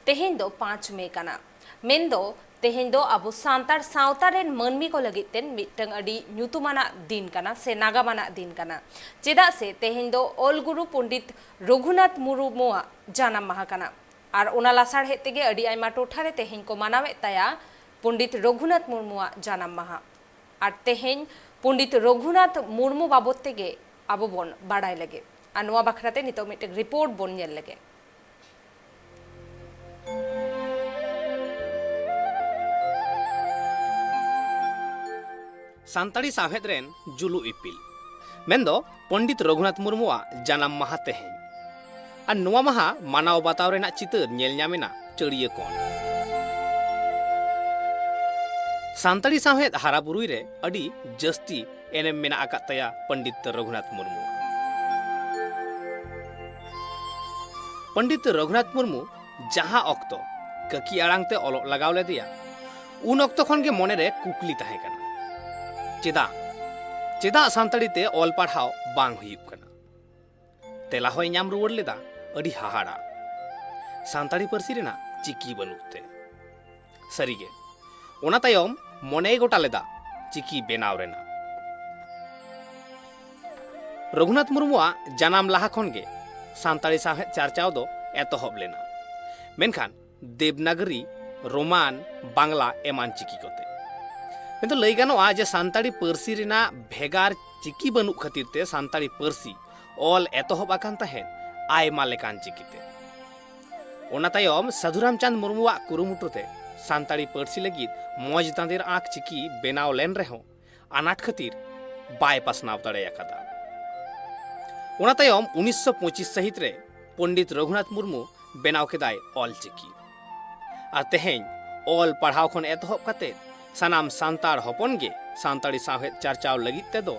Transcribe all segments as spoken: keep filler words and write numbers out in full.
ᱛᱮᱦᱮᱧ ᱫᱚ ᱯᱟᱸᱪ ᱢᱮ ᱠᱟᱱᱟ, ᱢᱮᱱᱫᱚ ᱛᱮᱦᱮᱧ ᱫᱚ ᱟᱵᱚ ᱥᱟᱱᱛᱟᱲ ᱥᱟᱶᱛᱟ ᱨᱮᱱ ᱢᱟᱹᱱᱢᱤ ᱠᱚ ᱞᱟᱹᱜᱤᱫ ᱛᱮ ᱢᱤᱫᱴᱟᱝ ᱟᱹᱰᱤ ᱧᱩᱛᱩᱢᱟᱱᱟᱜ ᱫᱤᱱ ᱠᱟᱱᱟ ᱥᱮ ᱱᱟᱜᱟᱢᱟᱱᱟᱜ ᱫᱤᱱ ᱠᱟᱱᱟ᱾ ᱪᱮᱫᱟᱜ ᱥᱮ ᱛᱮᱦᱮᱧ ᱫᱚ ᱚᱞ ᱜᱩᱨᱩ ᱯᱚᱱᱰᱤᱛ ᱨᱚᱜᱷᱩᱱᱟᱛᱷ ᱢᱩᱨᱢᱩᱣᱟᱜ ᱡᱟᱱᱟᱢ ᱢᱟᱦᱟ ᱠᱟᱱᱟ᱾ ᱟᱨ ᱚᱱᱟ ᱞᱟᱥᱟᱲᱦᱮᱫ ᱛᱮᱜᱮ ᱟᱹᱰᱤ ᱟᱭᱢᱟ ᱴᱚᱴᱷᱟ ᱨᱮ ᱛᱮᱦᱮᱧ ᱠᱚ ᱢᱟᱱᱟᱣᱮᱫ ᱛᱟᱭᱟ ᱯᱚᱱᱰᱤᱛ ᱨᱚᱜᱷᱩᱱᱟᱛᱷ ᱢᱩᱨᱢᱩᱣᱟᱜ ᱡᱟᱱᱟᱢ ᱢᱟᱦᱟ᱾ ᱟᱨ ᱛᱮᱦᱮᱧ ᱯᱚᱱᱰᱤᱛ ᱨᱚᱜᱷᱩᱱᱟᱛᱷ ᱢᱩᱨᱢᱩ ᱵᱟᱵᱚᱫ ᱛᱮᱜᱮ ᱟᱵᱚ ᱵᱚᱱ ᱵᱟᱲᱟᱭ ᱞᱮᱜᱮ᱾ ᱟᱨ ᱱᱚᱣᱟ ᱵᱟᱠᱷᱨᱟ ᱛᱮ ᱱᱤᱛᱚᱜ ᱢᱤᱫᱴᱮᱱ ᱨᱤᱯᱳᱨᱴ ᱵᱚᱱ ᱧᱮᱞ ᱞᱮᱜᱮ᱾ ᱥᱟᱱᱛᱟᱲᱤ ᱥᱟᱶᱦᱮᱫ ᱨᱮᱱ ᱡᱩᱞᱩ ᱤᱯᱤᱞ ᱢᱮᱱᱫᱚ ᱯᱚᱱᱰᱤᱛ ᱨᱚᱜᱷᱩᱱᱟᱛᱷ ᱢᱩᱨᱢᱩᱣᱟᱜ ᱡᱟᱱᱟᱢ ᱢᱟᱦᱟ ᱛᱮᱦᱮᱧ᱾ ᱟᱨ ᱱᱚᱣᱟ ᱢᱟᱦᱟ ᱢᱟᱱᱟᱣ ᱵᱟᱛᱟᱣ ᱨᱮᱱᱟᱜ ᱪᱤᱛᱟᱹᱨ ᱧᱮᱞ ᱧᱟᱢ ᱮᱱᱟ ᱪᱟᱹᱲᱤᱭᱟᱹ ᱠᱚᱬ᱾ ᱥᱟᱱᱛᱟᱲᱤ ᱥᱟᱶᱦᱮᱫ ᱦᱟᱨᱟ ᱵᱩᱨᱩᱭ ᱨᱮ ᱟᱹᱰᱤ ᱡᱟᱹᱥᱛᱤ ᱮᱱᱮᱢ ᱢᱮᱱᱟᱜ ᱟᱠᱟᱫ ᱛᱟᱭᱟ ᱯᱚᱱᱰᱤᱛ ᱨᱚᱜᱷᱩᱱᱟᱛᱷ ᱢᱩᱨᱢᱩ᱾ ᱯᱚᱱᱰᱤᱛ ᱨᱚᱜᱷᱩᱱᱟᱛᱷ ᱢᱩᱨᱢᱩ ᱡᱟᱦᱟᱸ ᱚᱠᱛᱚ ᱠᱟᱹᱠᱤ ᱟᱲᱟᱝ ᱛᱮ ᱚᱞᱚᱜ ᱞᱟᱜᱟᱣ ᱞᱮᱫᱮᱭᱟ, ᱩᱱ ᱚᱠᱛᱚ ᱠᱷᱚᱱ ᱜᱮ ᱢᱚᱱᱮᱨᱮ ᱠᱩᱠᱞᱤ ᱛᱟᱦᱮᱸ ᱠᱟᱱᱟ, ᱪᱮᱫᱟᱜ, ᱪᱮᱫᱟᱜ ᱥᱟᱱᱛᱟᱲᱤ ᱛᱮ ᱚᱞ ᱯᱟᱲᱦᱟᱣ ᱵᱟᱝ ᱦᱩᱭᱩᱜ ᱠᱟᱱᱟ? ᱛᱮᱞᱟ ᱦᱚᱸᱭ ᱧᱟᱢ ᱨᱩᱣᱟᱹᱲ ᱞᱮᱫᱟ ᱟᱹᱰᱤ ᱦᱟᱦᱟᱲᱟ, ᱥᱟᱱᱛᱟᱲᱤ ᱯᱟᱹᱨᱥᱤ ᱨᱮᱱᱟᱜ ᱪᱤᱠᱤ ᱵᱟᱹᱱᱩᱜ ᱛᱮ᱾ ᱥᱟᱹᱨᱤᱜᱮ, ᱚᱱᱟ ᱛᱟᱭᱚᱢ ᱢᱚᱱᱮᱭ ᱜᱚᱴᱟ ᱞᱮᱫᱟ ᱪᱤᱠᱤ ᱵᱮᱱᱟᱣ ᱨᱮᱱᱟᱜ᱾ ᱨᱚᱜᱷᱩᱱᱟᱛᱷ ᱢᱩᱨᱢᱩᱣᱟᱜ ᱡᱟᱱᱟᱢ ᱞᱟᱦᱟ ᱠᱷᱚᱱ ᱜᱮ ᱥᱟᱱᱛᱟᱲᱤ ᱥᱟᱶᱦᱮᱫ ᱪᱟᱨᱪᱟᱣ ᱫᱚ ᱮᱛᱚᱦᱚᱵ ᱞᱮᱱᱟ, ᱢᱮᱱᱠᱷᱟᱱ ᱫᱮᱵᱽᱱᱟᱜᱚᱨᱤ, ᱨᱳᱢᱟᱱ, ᱵᱟᱝᱞᱟ ᱮᱢᱟᱱ ᱪᱤᱠᱤ ᱠᱚᱛᱮ᱾ ᱢᱮᱱᱫᱚ ᱞᱟᱹᱭ ᱜᱟᱱᱚᱜᱼᱟ ᱡᱮ ᱥᱟᱱᱛᱟᱲᱤ ᱯᱟᱹᱨᱥᱤ ᱨᱮᱱᱟᱜ ᱵᱷᱮᱜᱟᱨ ᱪᱤᱠᱤ ᱵᱟᱹᱱᱩᱜ ᱠᱷᱟᱹᱛᱤᱨ ᱛᱮ ᱥᱟᱱᱛᱟᱲᱤ ᱯᱟᱹᱨᱥᱤ ᱚᱞ ᱮᱛᱚᱦᱚᱵ ᱟᱠᱟᱱ ᱛᱟᱦᱮᱸᱫ ᱟᱭᱢᱟ ᱞᱮᱠᱟᱱ ᱪᱤᱠᱤᱛᱮ᱾ ᱚᱱᱟ ᱛᱟᱭᱚᱢ ᱥᱟᱹᱫᱷᱩ ᱨᱟᱢᱪᱟᱸᱫᱽ ᱢᱩᱨᱢᱩᱣᱟᱜ ᱠᱩᱨᱩᱢᱩᱴᱩ ᱛᱮ ᱥᱟᱱᱛᱟᱲᱤ ᱯᱟᱹᱨᱥᱤ ᱞᱟᱹᱜᱤᱫ ᱢᱚᱸᱡᱽ ᱫᱟᱸᱫᱮᱨ ᱟᱸᱠ ᱪᱤᱠᱤ ᱵᱮᱱᱟᱣ ᱞᱮᱱ ᱨᱮᱦᱚᱸ ᱟᱱᱟᱴ ᱠᱷᱟᱹᱛᱤᱨ ᱵᱟᱭ ᱯᱟᱥᱱᱟᱣ ᱫᱟᱲᱮ ᱟᱠᱟᱫᱟ᱾ ᱚᱱᱟ ᱛᱟᱭᱚᱢ ᱩᱱᱤᱥᱥᱚ ᱯᱚᱸᱪᱤᱥ ᱥᱟᱹᱦᱤᱛ ᱨᱮ ᱯᱚᱱᱰᱤᱛ ᱨᱚᱜᱷᱩᱱᱟᱛᱷ ᱢᱩᱨᱢᱩ ᱵᱮᱱᱟᱣ ᱠᱮᱫᱟᱭ ᱚᱞ ᱪᱤᱠᱤ᱾ ᱟᱨ ᱛᱮᱦᱮᱧ ᱚᱞ ᱯᱟᱲᱦᱟᱣ ᱠᱷᱚᱱ ᱮᱛᱚᱦᱚᱵ ᱠᱟᱛᱮ ᱥᱟᱱᱟᱢ ᱥᱟᱱᱛᱟᱲ ᱦᱚᱯᱚᱱ ᱜᱮ ᱥᱟᱱᱛᱟᱲᱤ ᱥᱟᱶᱦᱮᱫ ᱪᱟᱨᱪᱟᱣ ᱞᱟᱹᱜᱤᱫ ᱛᱮᱫᱚ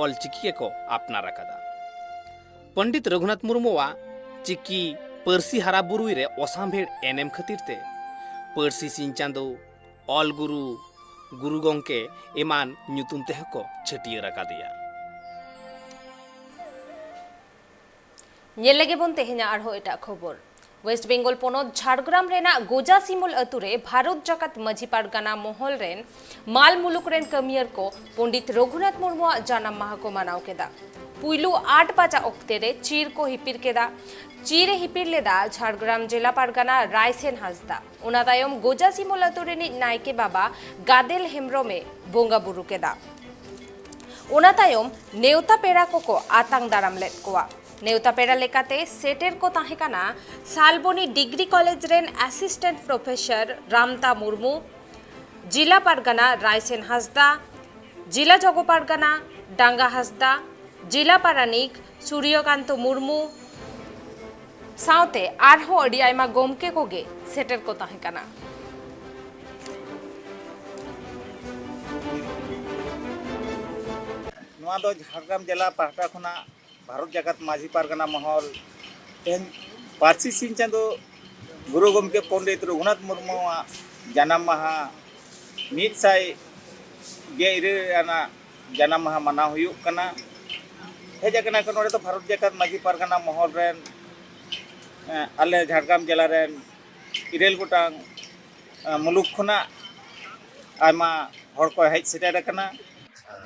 ᱚᱞ ᱪᱤᱠᱤ ᱜᱮᱠᱚ ᱟᱯᱱᱟᱨ ᱟᱠᱟᱫᱟ᱾ ᱯᱚᱱᱰᱤᱛ ᱨᱚᱜᱷᱩᱱᱟᱛᱷ ᱢᱩᱨᱢᱩᱣᱟᱜ ᱪᱤᱠᱤ ᱯᱟᱹᱨᱥᱤ ᱦᱟᱨᱟ ᱵᱩᱨᱩᱭ ᱨᱮ ᱚᱥᱟᱢᱵᱷᱮᱲ ᱮᱱᱮᱢ ᱠᱷᱟᱹᱛᱤᱨ ᱛᱮ ᱯᱟᱹᱨᱥᱤ ᱥᱤᱧ ᱪᱟᱸᱫᱚ, ᱚᱞ ᱜᱩᱨᱩ, ᱜᱩᱨᱩ ᱜᱚᱢᱠᱮ ᱮᱢᱟᱱ ᱧᱩᱛᱩᱢ ᱛᱮᱦᱚᱸ ᱠᱚ ᱪᱷᱟᱹᱴᱭᱟᱹᱨ ᱟᱠᱟᱫᱮᱭᱟ᱾ ᱧᱮᱞ ᱞᱮᱜᱮ ᱵᱚᱱ ᱛᱮᱦᱮᱧᱟᱜ ᱟᱨᱦᱚᱸ ᱮᱴᱟᱜ ᱠᱷᱚᱵᱚᱨ᱾ ᱳᱭᱮᱥᱴ ᱵᱮᱝᱜᱚᱞ ᱯᱚᱱᱚᱛ ᱡᱷᱟᱲᱜᱨᱟᱢ ᱨᱮᱱᱟᱜ ᱜᱚᱡᱟᱥᱤᱢᱩᱞ ᱟᱹᱛᱩ ᱨᱮ ᱵᱷᱟᱨᱚᱛ ᱡᱟᱠᱟᱛ ᱢᱟᱹᱡᱷᱤ ᱯᱟᱨᱜᱟᱱᱟ ᱢᱚᱦᱚᱞ ᱨᱮᱱ ᱢᱟᱞ ᱢᱩᱞᱩᱠ ᱨᱮᱱ ᱠᱟᱹᱢᱤᱭᱟᱹᱨ ᱠᱚ ᱯᱚᱸᱰᱤᱛ ᱨᱚᱜᱷᱩᱱᱟᱛᱷ ᱢᱩᱨᱢᱩᱣᱟᱜ ᱡᱟᱱᱟᱢ ᱢᱟᱦᱟ ᱠᱚ ᱢᱟᱱᱟᱣ ᱠᱮᱫᱟ᱾ ᱯᱩᱭᱞᱩ ᱟᱴ ᱵᱟᱡᱟ ᱚᱠᱛᱮ ᱨᱮ ᱪᱤᱨ ᱠᱚ ᱦᱤᱯᱤᱨ ᱠᱮᱫᱟ᱾ ᱪᱤᱨ ᱮ ᱦᱤᱯᱤᱨ ᱞᱮᱫᱟ ᱡᱷᱟᱲᱜᱨᱟᱢ ᱡᱮᱞᱟ ᱯᱟᱨᱜᱟᱱᱟ ᱨᱟᱭᱥᱮᱱ ᱦᱟᱸᱥᱫᱟ᱾ ᱚᱱᱟ ᱛᱟᱭᱚᱢ ᱜᱚᱡᱟᱥᱤᱢᱩᱞ ᱟᱹᱛᱩ ᱨᱤᱱᱤᱡ ᱱᱟᱭᱠᱮ ᱵᱟᱵᱟ ᱜᱟᱫᱮᱞ ᱦᱮᱢᱵᱨᱚᱢ ᱮ ᱵᱚᱸᱜᱟ ᱵᱩᱨᱩ ᱠᱮᱫᱟ᱾ ᱚᱱᱟ ᱛᱟᱭᱚᱢ ᱱᱮᱣᱛᱟ ᱯᱮᱲᱟ ᱠᱚᱠᱚ ᱟᱛᱟᱝ ᱫᱟᱨᱟᱢ ᱞᱮᱫ ᱠᱚᱣᱟ᱾ ᱱᱮᱣᱛᱟ ᱯᱮᱲᱟ ᱞᱮᱠᱟᱛᱮ ᱥᱮᱴᱮᱨ ᱠᱚ ᱛᱟᱦᱮᱸ ᱠᱟᱱᱟ ᱥᱟᱞᱵᱚᱱᱤ ᱰᱤᱜᱽᱨᱤ ᱠᱚᱞᱮᱡᱽ ᱨᱮᱱ ᱮᱥᱤᱥᱴᱮᱱᱴ ᱯᱨᱚᱯᱷᱮᱥᱚᱨ ᱨᱟᱢᱛᱟ ᱢᱩᱨᱢᱩ, ᱡᱤᱞᱟ ᱯᱟᱨᱜᱟᱱᱟ ᱨᱟᱭᱥᱮᱱ ᱦᱟᱸᱥᱫᱟ, ᱡᱤᱞᱟ ᱡᱚᱜᱚ ᱯᱟᱨᱜᱟᱱᱟ ᱰᱟᱸᱜᱟ ᱦᱟᱸᱥᱫᱟ, ᱡᱤᱞᱟ ᱯᱟᱨᱟᱱᱤᱠ ᱥᱩᱨᱭᱚᱠᱟᱱᱛᱚ ᱢᱩᱨᱢᱩ ᱥᱟᱶᱛᱮ ᱟᱨᱦᱚᱸ ᱟᱹᱰᱤ ᱟᱭᱢᱟ ᱜᱚᱢᱠᱮ ᱠᱚᱜᱮ ᱥᱮᱴᱮᱨ ᱠᱚ ᱛᱟᱦᱮᱸ ᱠᱟᱱᱟ᱾ ᱱᱚᱣᱟ ᱫᱚ ᱡᱷᱟᱲᱜᱨᱟᱢ ᱡᱮᱞᱟ ᱯᱟᱦᱴᱟ ᱠᱷᱚᱱᱟᱜ ᱵᱷᱟᱨᱚᱛ ᱡᱟᱠᱟᱛ ᱢᱟᱹᱡᱷᱤ ᱯᱟᱨᱜᱟᱱᱟ ᱢᱚᱦᱚᱞ ᱛᱮᱦᱮᱧ ᱯᱟᱹᱨᱥᱤ ᱥᱤᱧ ᱪᱟᱸᱫᱳ ᱜᱩᱨᱩ ᱜᱚᱢᱠᱮ ᱯᱚᱱᱰᱤᱛ ᱨᱚᱜᱷᱩᱱᱟᱛᱷ ᱢᱩᱨᱢᱩᱣᱟᱜ ᱡᱟᱱᱟᱢ ᱢᱟᱦᱟ ᱢᱤᱫ ᱥᱟᱭ ᱜᱮᱞ ᱤᱨᱟᱹᱞ ᱟᱱᱟᱜ ᱡᱟᱱᱟᱢ ᱢᱟᱦᱟ ᱢᱟᱱᱟᱣ ᱦᱩᱭᱩᱜ ᱠᱟᱱᱟ᱾ ᱦᱮᱡ ᱟᱠᱟᱱᱟ ᱠᱚ ᱱᱚᱰᱮ ᱫᱚ ᱵᱷᱟᱨᱚᱛ ᱡᱟᱠᱟᱛ ᱢᱟᱹᱡᱷᱤ ᱯᱟᱨᱜᱟᱱᱟ ᱢᱚᱦᱚᱞ ᱨᱮᱱ, ᱮᱸ, ᱟᱞᱮ ᱡᱷᱟᱲᱜᱨᱟᱢ ᱡᱮᱞᱟ ᱨᱮᱱ ᱤᱨᱟᱹᱞ ᱜᱚᱴᱟᱝ, ᱮᱸ, ᱢᱩᱞᱩᱠ ᱠᱷᱚᱱᱟᱜ ᱟᱭᱢᱟ ᱦᱚᱲ ᱠᱚ ᱦᱮᱡ ᱥᱮᱴᱮᱨ ᱟᱠᱟᱱᱟ᱾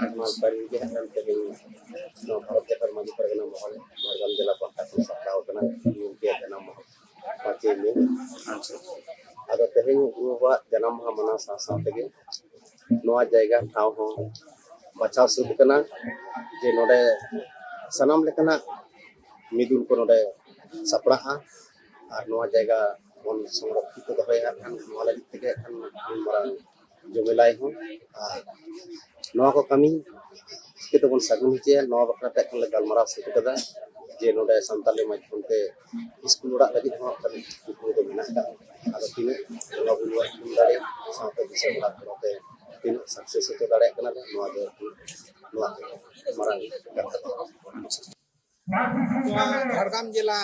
ᱟᱨ ᱱᱚᱣᱟ ᱯᱟᱹᱨᱤ ᱜᱮ ᱦᱟᱸᱜ ᱠᱷᱟᱱ ᱛᱮᱦᱮᱧ ᱱᱚᱣᱟ ᱵᱷᱟᱨᱚᱛ ᱡᱟᱠᱟᱛ ᱢᱟᱹᱡᱷᱤ ᱯᱟᱨᱜᱟᱱᱟ ᱢᱚᱦᱚᱞ ᱡᱷᱟᱲᱜᱨᱟᱢ ᱡᱮᱞᱟ ᱯᱟᱦᱴᱟ ᱠᱷᱚᱱ ᱥᱟᱯᱲᱟᱣ ᱠᱟᱱᱟ ᱜᱩᱨᱩ ᱜᱚᱢᱠᱮᱭᱟᱜ ᱡᱟᱱᱟᱢ ᱢᱟᱦᱟ ᱯᱟᱸᱪᱮᱭ ᱢᱮ᱾ ᱟᱫᱚ ᱛᱮᱦᱮᱧ ᱜᱩᱨᱩ ᱵᱟᱵᱟᱣᱟᱜ ᱡᱟᱱᱟᱢ ᱢᱟᱦᱟ ᱢᱟᱱᱟᱣ ᱥᱟᱶ ᱥᱟᱶ ᱛᱮᱜᱮ ᱱᱚᱣᱟ ᱡᱟᱭᱜᱟ ᱴᱷᱟᱶ ᱦᱚᱸ ᱵᱟᱪᱷᱟᱣ ᱥᱟᱹᱛ ᱠᱟᱱᱟ ᱡᱮ ᱱᱚᱰᱮ ᱥᱟᱱᱟᱢ ᱞᱮᱠᱟᱱᱟᱜ ᱢᱤᱫᱩᱱ ᱠᱚ ᱱᱚᱰᱮ ᱥᱟᱯᱲᱟᱜᱼᱟ ᱟᱨ ᱱᱚᱣᱟ ᱡᱟᱭᱜᱟ ᱵᱚᱱ ᱥᱚᱝᱨᱚᱠᱷᱤᱛ ᱫᱚᱦᱚᱭᱟ᱾ ᱠᱷᱟᱱ ᱱᱚᱣᱟ ᱞᱟᱹᱜᱤᱫ ᱛᱮᱜᱮ ᱠᱷᱟᱱ ᱩᱱ ᱢᱟᱨᱟᱝ ᱡᱚᱢᱮᱞᱟᱭ ᱦᱚᱸ᱾ ᱟᱨ ᱱᱚᱣᱟ ᱠᱚ ᱠᱟᱹᱢᱤ ᱪᱤᱠᱟᱹ ᱛᱮᱵᱚᱱ ᱥᱟᱹᱜᱩᱱ ᱦᱚᱪᱚᱭᱟ, ᱱᱚᱣᱟ ᱵᱟᱠᱷᱨᱟ ᱛᱮ ᱠᱷᱟᱱ ᱞᱮ ᱜᱟᱞᱢᱟᱨᱟᱣ ᱥᱟᱹᱛ ᱠᱟᱫᱟ ᱡᱮ ᱱᱚᱰᱮ ᱥᱟᱱᱛᱟᱞᱤ ᱢᱟᱫᱽᱫᱷᱚᱢ ᱛᱮ ᱥᱠᱩᱞ ᱚᱲᱟᱜ ᱞᱟᱹᱜᱤᱫ ᱦᱚᱸ ᱠᱷᱟᱱ ᱠᱩᱠᱢᱩ ᱫᱚ ᱢᱮᱱᱟᱜ ᱟᱠᱟᱫᱟ᱾ ᱟᱫᱚ ᱛᱤᱱᱟᱹᱜ ᱵᱚᱸᱜᱟ ᱵᱩᱨᱩᱣᱟᱜ ᱛᱷᱩᱢ ᱫᱟᱲᱮ ᱥᱟᱶᱛᱮ ᱫᱤᱥᱚᱢ ᱚᱲᱟᱜ ᱦᱚᱲ ᱛᱮ ᱛᱤᱱᱟᱹᱜ ᱥᱟᱠᱥᱮᱥ ᱦᱚᱪᱚ ᱫᱟᱲᱮᱭᱟᱜ ᱠᱟᱱᱟ ᱞᱮ, ᱱᱚᱣᱟ ᱫᱚ ᱱᱚᱣᱟ ᱢᱟᱨᱟᱝ ᱠᱟᱛᱷᱟ ᱫᱚ᱾ ᱱᱚᱣᱟ ᱡᱷᱟᱲᱜᱨᱟᱢ ᱡᱮᱞᱟ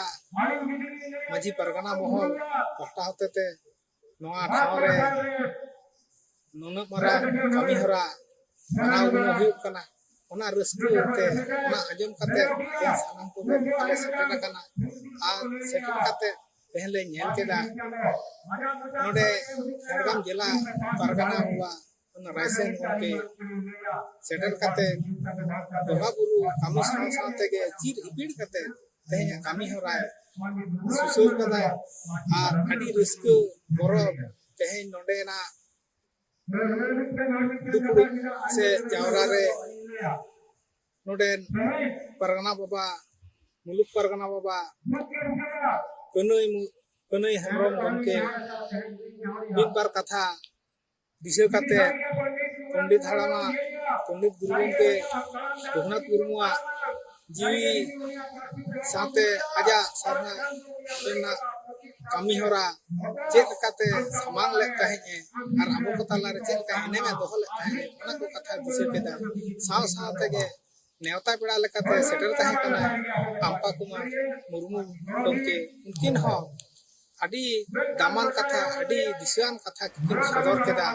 ᱢᱟᱹᱡᱷᱤ ᱯᱟᱨᱜᱟᱱᱟ ᱢᱚᱦᱚᱞ ᱯᱟᱦᱴᱟ ᱦᱚᱛᱮᱛᱮ ᱱᱚᱣᱟ ᱴᱷᱟᱶ ᱨᱮ ᱱᱩᱱᱟᱹᱜ ᱢᱟᱨᱟᱝ ᱠᱟᱹᱢᱤ ᱦᱚᱨᱟ ᱢᱟᱱᱟᱣ ᱜᱩᱱᱟᱹᱣ ᱦᱩᱭᱩᱜ ᱠᱟᱱᱟ, ᱚᱱᱟ ᱨᱟᱹᱥᱠᱟᱹ ᱛᱮ, ᱚᱱᱟ ᱟᱸᱡᱚᱢ ᱠᱟᱛᱮ ᱛᱮᱦᱮᱧ ᱥᱟᱱᱟᱢ ᱠᱚᱜᱮ ᱱᱚᱰᱮ ᱞᱮ ᱥᱮᱴᱮᱨ ᱟᱠᱟᱱᱟ᱾ ᱟᱨ ᱥᱮᱴᱮᱨ ᱠᱟᱛᱮ ᱛᱮᱦᱮᱧ ᱞᱮ ᱧᱮᱞ ᱠᱮᱫᱟ, ᱱᱚᱰᱮ ᱡᱷᱟᱲᱜᱨᱟᱢ ᱡᱮᱞᱟ ᱯᱟᱨᱜᱟᱱᱟ ᱵᱟᱵᱟ ᱚᱱᱟ ᱨᱟᱭᱥᱮᱱ ᱜᱚᱢᱠᱮ ᱥᱮᱴᱮᱨ ᱠᱟᱛᱮ ᱵᱚᱸᱜᱟ ᱵᱩᱨᱩ ᱠᱟᱹᱢᱤ ᱥᱟᱶ ᱥᱟᱶ ᱛᱮᱜᱮ ᱪᱤᱨ ᱦᱤᱯᱤᱲ ᱠᱟᱛᱮ ᱛᱮᱦᱮᱧᱟᱜ ᱠᱟᱹᱢᱤ ᱦᱚᱨᱟᱭ ᱥᱩᱥᱟᱹᱨ ᱠᱟᱫᱟᱭ᱾ ᱟᱨ ᱟᱹᱰᱤ ᱨᱟᱹᱥᱠᱟᱹ ᱜᱚᱨᱚᱵᱽ ᱛᱮᱦᱮᱧ ᱱᱚᱰᱮᱱᱟᱜ ᱫᱩᱯᱲᱩᱵ ᱥᱮ ᱡᱟᱣᱨᱟ ᱨᱮ ᱱᱚᱰᱮᱱ ᱯᱟᱨᱜᱟᱱᱟ ᱵᱟᱵᱟ, ᱢᱩᱞᱩᱠ ᱯᱟᱨᱜᱟᱱᱟ ᱵᱟᱵᱟ ᱠᱟᱹᱱᱟᱹᱭ ᱢᱩ-, ᱠᱟᱹᱱᱟᱹᱭ ᱦᱮᱢᱵᱨᱚᱢ ᱜᱚᱢᱠᱮ ᱢᱤᱫ ᱵᱟᱨ ᱠᱟᱛᱷᱟ ᱫᱤᱥᱟᱹ ᱠᱟᱛᱮ ᱯᱚᱱᱰᱤᱛ ᱦᱟᱲᱟᱢᱟᱜ, ᱯᱚᱱᱰᱤᱛ ᱜᱩᱨᱩ ᱜᱚᱢᱠᱮ ᱨᱚᱜᱷᱩᱱᱟᱛᱷ ᱢᱩᱨᱢᱩᱣᱟᱜ ᱡᱤᱣᱤ ᱥᱟᱶᱛᱮ ᱟᱡᱟᱜ ᱥᱟᱨᱱᱟ ᱨᱮᱱᱟᱜ ᱠᱟᱹᱢᱤ ᱦᱚᱨᱟ ᱪᱮᱫ ᱞᱮᱠᱟᱛᱮ ᱥᱟᱢᱟᱝ ᱞᱮᱫ ᱛᱟᱦᱮᱸᱫ ᱮ ᱟᱨ ᱟᱵᱚ ᱠᱚ ᱛᱟᱞᱟᱨᱮ ᱪᱮᱫ ᱞᱮᱠᱟ ᱮᱱᱮᱢ ᱮ ᱫᱚᱦᱚ ᱞᱮᱫ ᱛᱟᱦᱮᱸᱫ, ᱚᱱᱟ ᱠᱚ ᱠᱟᱛᱷᱟ ᱫᱤᱥᱟᱹ ᱠᱮᱫᱟ᱾ ᱥᱟᱶ ᱥᱟᱶ ᱛᱮᱜᱮ ᱱᱮᱣᱛᱟ ᱯᱮᱲᱟ ᱞᱮᱠᱟᱛᱮ ᱥᱮᱴᱮᱨ ᱛᱟᱦᱮᱸ ᱠᱟᱱᱟᱭ ᱯᱟᱢᱯᱟ ᱠᱩᱢᱟᱨ ᱢᱩᱨᱢᱩ ᱜᱚᱢᱠᱮ᱾ ᱩᱱᱠᱤᱱ ᱦᱚᱸ ᱟᱹᱰᱤ ᱫᱟᱢᱟᱱ ᱠᱟᱛᱷᱟ, ᱟᱹᱰᱤ ᱫᱤᱥᱟᱹᱣᱟᱱ ᱠᱟᱛᱷᱟ ᱠᱤᱱ ᱥᱚᱫᱚᱨ ᱠᱮᱫᱟ᱾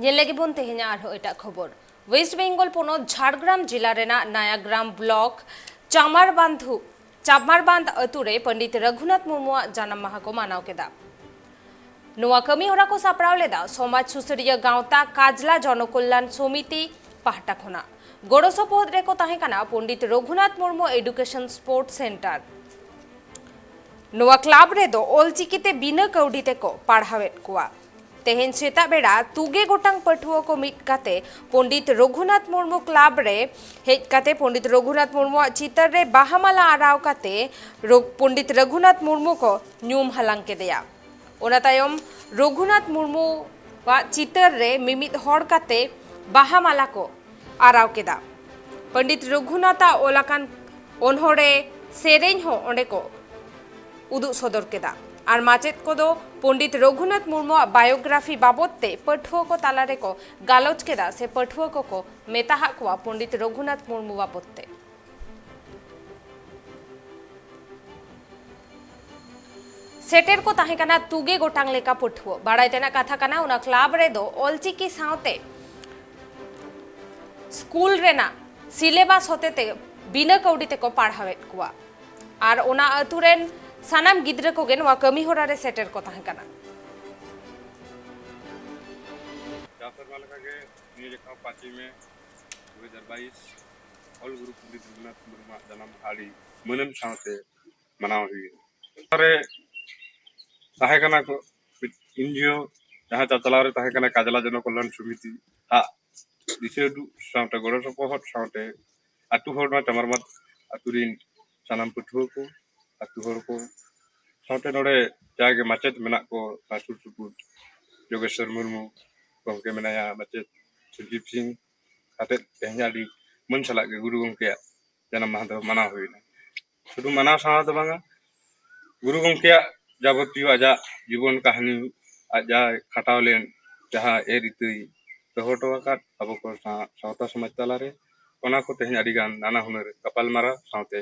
ᱧᱮᱞ ᱞᱟᱹᱜᱤᱫ ᱵᱚᱱ ᱛᱮᱦᱮᱧᱟᱜ ᱟᱨᱦᱚᱸ ᱮᱴᱟᱜ ᱠᱷᱚᱵᱚᱨ᱾ ᱳᱭᱮᱥᱴ ᱵᱮᱝᱜᱚᱞ ᱯᱚᱱᱚᱛ ᱡᱷᱟᱲᱜᱨᱟᱢ ᱡᱮᱞᱟ ᱨᱮᱱᱟᱜ ᱱᱟᱭᱟᱜᱨᱟᱢ ᱵᱞᱚᱠ ᱪᱟᱢᱟᱨᱵᱟᱸᱫᱷᱩ, ᱪᱟᱢᱟᱨᱵᱟᱸᱫᱷ ᱟᱹᱛᱩ ᱨᱮ ᱯᱚᱱᱰᱤᱛ ᱨᱚᱜᱷᱩᱱᱟᱛᱷ ᱢᱩᱨᱢᱩᱣᱟᱜ ᱡᱟᱱᱟᱢ ᱢᱟᱦᱟ ᱠᱚ ᱢᱟᱱᱟᱣ ᱠᱮᱫᱟ᱾ ᱱᱚᱣᱟ ᱠᱟᱹᱢᱤ ᱦᱚᱨᱟ ᱠᱚ ᱥᱟᱯᱲᱟᱣ ᱞᱮᱫᱟ ᱥᱚᱢᱟᱡᱽ ᱥᱩᱥᱟᱹᱨᱤᱭᱟᱹ ᱜᱟᱶᱛᱟ ᱠᱟᱡᱽᱞᱟ ᱡᱚᱱᱚᱠᱚᱞᱭᱟᱱ ᱥᱚᱢᱤᱛᱤ ᱯᱟᱦᱴᱟ ᱠᱷᱚᱱᱟᱜ᱾ ᱜᱚᱲᱚ ᱥᱚᱯᱚᱦᱚᱫ ᱨᱮᱠᱚ ᱛᱟᱦᱮᱸ ᱠᱟᱱᱟ Pandit Raghunath Murmu education sports centre. ᱱᱚᱣᱟ ᱠᱞᱟᱵᱽ ᱨᱮᱫᱚ ᱚᱞᱪᱤᱠᱤ ᱛᱮ ᱵᱤᱱᱟᱹ ᱠᱟᱹᱣᱰᱤ ᱛᱮᱠᱚ ᱯᱟᱲᱦᱟᱣᱮᱫ ᱠᱚᱣᱟ᱾ ᱛᱮᱦᱮᱧ ᱥᱮᱛᱟᱜ ᱵᱮᱲᱟ ᱛᱩᱜᱮ ᱜᱚᱴᱟᱝ ᱯᱟᱹᱴᱷᱩᱣᱟᱹ ᱠᱚ ᱢᱤᱫ ᱠᱟᱛᱮ ᱯᱚᱱᱰᱤᱛ ᱨᱚᱜᱷᱩᱱᱟᱛᱷ ᱢᱩᱨᱢᱩ ᱠᱞᱟᱵᱽ ᱨᱮ ᱦᱮᱡ ᱠᱟᱛᱮ ᱯᱚᱱᱰᱤᱛ ᱨᱚᱜᱷᱩᱱᱟᱛᱷ ᱢᱩᱨᱢᱩᱣᱟᱜ ᱪᱤᱛᱟᱹᱨ ᱨᱮ ᱵᱟᱦᱟ ᱢᱟᱞᱟ ᱟᱨᱟᱣ ᱠᱟᱛᱮ ᱨᱚᱜ-, ᱯᱚᱱᱰᱤᱛ ᱨᱚᱜᱷᱩᱱᱟᱛᱷ ᱢᱩᱨᱢᱩ ᱠᱚ ᱧᱩᱢ ᱦᱟᱞᱟᱝ ᱠᱮᱫᱮᱭᱟ᱾ ᱚᱱᱟ ᱛᱟᱭᱚᱢ ᱨᱚᱜᱷᱩᱱᱟᱛᱷ ᱢᱩᱨᱢᱩᱣᱟᱜ ᱪᱤᱛᱟᱹᱨ ᱨᱮ ᱢᱤᱢᱤᱫ ᱦᱚᱲ ᱠᱟᱛᱮ ᱵᱟᱦᱟ ᱢᱟᱞᱟ ᱠᱚ ᱟᱨᱟᱣ ᱠᱮᱫᱟ᱾ ᱯᱚᱱᱰᱤᱛ ᱨᱚᱜᱷᱩᱱᱟᱛᱷ ᱟᱜ ᱚᱞ ᱟᱠᱟᱱ ᱚᱱᱚᱬᱦᱮ, ᱥᱮᱨᱮᱧ ᱦᱚᱸ ᱚᱸᱰᱮ ᱠᱚ ᱩᱫᱩᱜ ᱥᱚᱫᱚᱨ ᱠᱮᱫᱟ᱾ ᱟᱨ ᱢᱟᱪᱮᱫ ᱠᱚᱫᱚ ᱯᱚᱱᱰᱤᱛ ᱨᱚᱜᱷᱩᱱᱟᱛᱷ ᱢᱩᱨᱢᱩᱣᱟᱜ ᱵᱟᱭᱳᱜᱨᱟᱯᱷᱤ ᱵᱟᱵᱚᱫ ᱛᱮ ᱯᱟᱹᱴᱷᱩᱣᱟᱹ ᱠᱚ ᱛᱟᱞᱟ ᱨᱮᱠᱚ ᱜᱟᱞᱚᱪ ᱠᱮᱫᱟ ᱥᱮ ᱯᱟᱹᱴᱷᱩᱣᱟᱹ ᱠᱚᱠᱚ ᱢᱮᱛᱟᱦᱟᱜ ᱠᱚᱣᱟ ᱯᱚᱱᱰᱤᱛ ᱨᱚᱜᱷᱩᱱᱟᱛᱷ ᱢᱩᱨᱢᱩ ᱵᱟᱵᱚᱫ ᱛᱮ᱾ ᱥᱮᱴᱮᱨ ᱠᱚ ᱛᱟᱦᱮᱸ ᱠᱟᱱᱟ ᱛᱩᱜᱮ ᱜᱚᱴᱟᱝ ᱞᱮᱠᱟ ᱯᱟᱹᱴᱷᱩᱣᱟᱹ᱾ ᱵᱟᱲᱟᱭ ᱛᱮᱱᱟᱜ ᱠᱟᱛᱷᱟ ᱠᱟᱱᱟ, ᱚᱱᱟ ᱠᱞᱟᱵᱽ ᱨᱮᱫᱚ ᱚᱞᱪᱤᱠᱤ ᱥᱟᱶᱛᱮ ᱥᱠᱩᱞ ᱨᱮᱱᱟᱜ ᱥᱤᱞᱮᱵᱟᱥ ᱦᱚᱛᱮᱛᱮ ᱵᱤᱱᱟᱹ ᱠᱟᱹᱣᱰᱤ ᱛᱮᱠᱚ ᱯᱟᱲᱦᱟᱣᱮᱫ ᱠᱚᱣᱟ᱾ ᱟᱨ ᱚᱱᱟ ᱟᱹᱛᱩ ᱨᱮᱱ ᱥᱟᱱᱟᱢ ᱜᱤᱫᱽᱨᱟᱹ ᱠᱚᱜᱮ ᱱᱚᱣᱟ ᱠᱟᱹᱢᱤ ᱦᱚᱨᱟ ᱨᱮ ᱥᱮᱴᱮᱨ ᱠᱚ ᱛᱟᱦᱮᱸ ᱠᱟᱱᱟ᱾ ᱡᱟᱣ ᱥᱮᱨᱢᱟ ᱞᱮᱠᱟᱜᱮ ᱱᱤᱭᱟᱹ ᱡᱚᱠᱷᱟ ᱯᱟᱸᱪᱮᱭ ᱢᱮ ᱫᱩ ᱦᱟᱡᱟᱨ ᱵᱟᱭᱤᱥ ᱚᱞ ᱜᱩᱨᱩ ᱯᱚᱱᱰᱤᱛ ᱨᱚᱜᱷᱩᱱᱟᱛᱷ ᱢᱩᱨᱢᱩᱣᱟᱜ ᱡᱟᱱᱟᱢ ᱢᱟᱦᱟ ᱟᱹᱰᱤ ᱢᱟᱹᱱᱟᱱ ᱥᱟᱶᱛᱮ ᱢᱟᱱᱟᱣ ᱦᱩᱭᱩᱜᱼᱟ᱾ ᱚᱱᱟᱨᱮ ᱛᱟᱦᱮᱸ ᱠᱟᱱᱟ ᱠᱚ, ᱮᱱ ᱡᱤ ᱳ ᱡᱟᱦᱟᱸ ᱪᱟᱪᱞᱟᱣ ᱨᱮ ᱛᱟᱦᱮᱸ ᱠᱟᱱᱟ ᱠᱟᱡᱽᱞᱟ ᱡᱚᱱᱚ ᱠᱚᱞᱞᱟᱱ ᱥᱚᱢᱤᱛᱤ ᱟᱜ ᱫᱤᱥᱟᱹ ᱩᱫᱩᱜ ᱥᱟᱶᱛᱮ ᱜᱚᱲᱚ ᱥᱚᱯᱚᱦᱚᱫ ᱥᱟᱶᱛᱮ ᱟᱹᱛᱩ ᱦᱚᱲ, ᱱᱚᱣᱟ ᱪᱟᱢᱟᱨᱢᱟᱛ ᱟᱹᱛᱩ ᱨᱤᱱ ᱥᱟᱱᱟᱢ ᱯᱟᱹᱴᱷᱩᱣᱟᱹ ᱠᱚ, ᱟᱹᱛᱩ ᱦᱚᱲ ᱠᱚ ᱥᱟᱶᱛᱮ ᱱᱚᱰᱮ ᱡᱟᱜᱮ ᱢᱟᱪᱮᱫ ᱢᱮᱱᱟᱜ ᱠᱚ, ᱚᱱᱟ ᱥᱩᱨ ᱥᱩᱯᱩᱨ ᱡᱳᱜᱮᱥᱣᱚᱨ ᱢᱩᱨᱢᱩ ᱜᱚᱢᱠᱮ ᱢᱮᱱᱟᱭᱟ, ᱢᱟᱪᱮᱫ ᱥᱩᱨᱡᱤᱛ ᱥᱤᱝ, ᱟᱛᱮᱫ ᱛᱮᱦᱮᱧ ᱟᱹᱰᱤ ᱢᱟᱹᱱ ᱥᱟᱞᱟᱜ ᱜᱮ ᱜᱩᱨᱩ ᱜᱚᱢᱠᱮᱭᱟᱜ ᱡᱟᱱᱟᱢ ᱢᱟᱦᱟ ᱫᱚ ᱢᱟᱱᱟᱣ ᱦᱩᱭᱱᱟ᱾ ᱥᱩᱫᱷᱩ ᱢᱟᱱᱟᱣ ᱥᱟᱶ ᱫᱚ ᱵᱟᱝᱟ, ᱜᱩᱨᱩ ᱜᱚᱢᱠᱮᱭᱟᱜ ᱡᱟᱵᱚᱛᱤᱭᱚ ᱟᱡᱟᱜ ᱡᱤᱵᱚᱱ ᱠᱟᱹᱦᱱᱤ, ᱟᱡ ᱡᱟᱦᱟᱸᱭ ᱠᱷᱟᱴᱟᱣ ᱞᱮᱱ, ᱡᱟᱦᱟᱸ ᱮᱨ ᱤᱛᱟᱹᱭ ᱫᱚᱦᱚ ᱦᱚᱴᱚ ᱟᱠᱟᱫ ᱟᱵᱚ ᱠᱚ ᱥᱟᱶ-, ᱥᱟᱶᱛᱟ ᱥᱚᱢᱟᱡᱽ ᱛᱟᱞᱟᱨᱮ, ᱚᱱᱟ ᱠᱚ ᱛᱮᱦᱮᱧ ᱟᱹᱰᱤᱜᱟᱱ ᱱᱟᱱᱟ ᱦᱩᱱᱟᱹᱨ ᱜᱟᱯᱟᱞᱢᱟᱨᱟᱣ ᱥᱟᱶᱛᱮ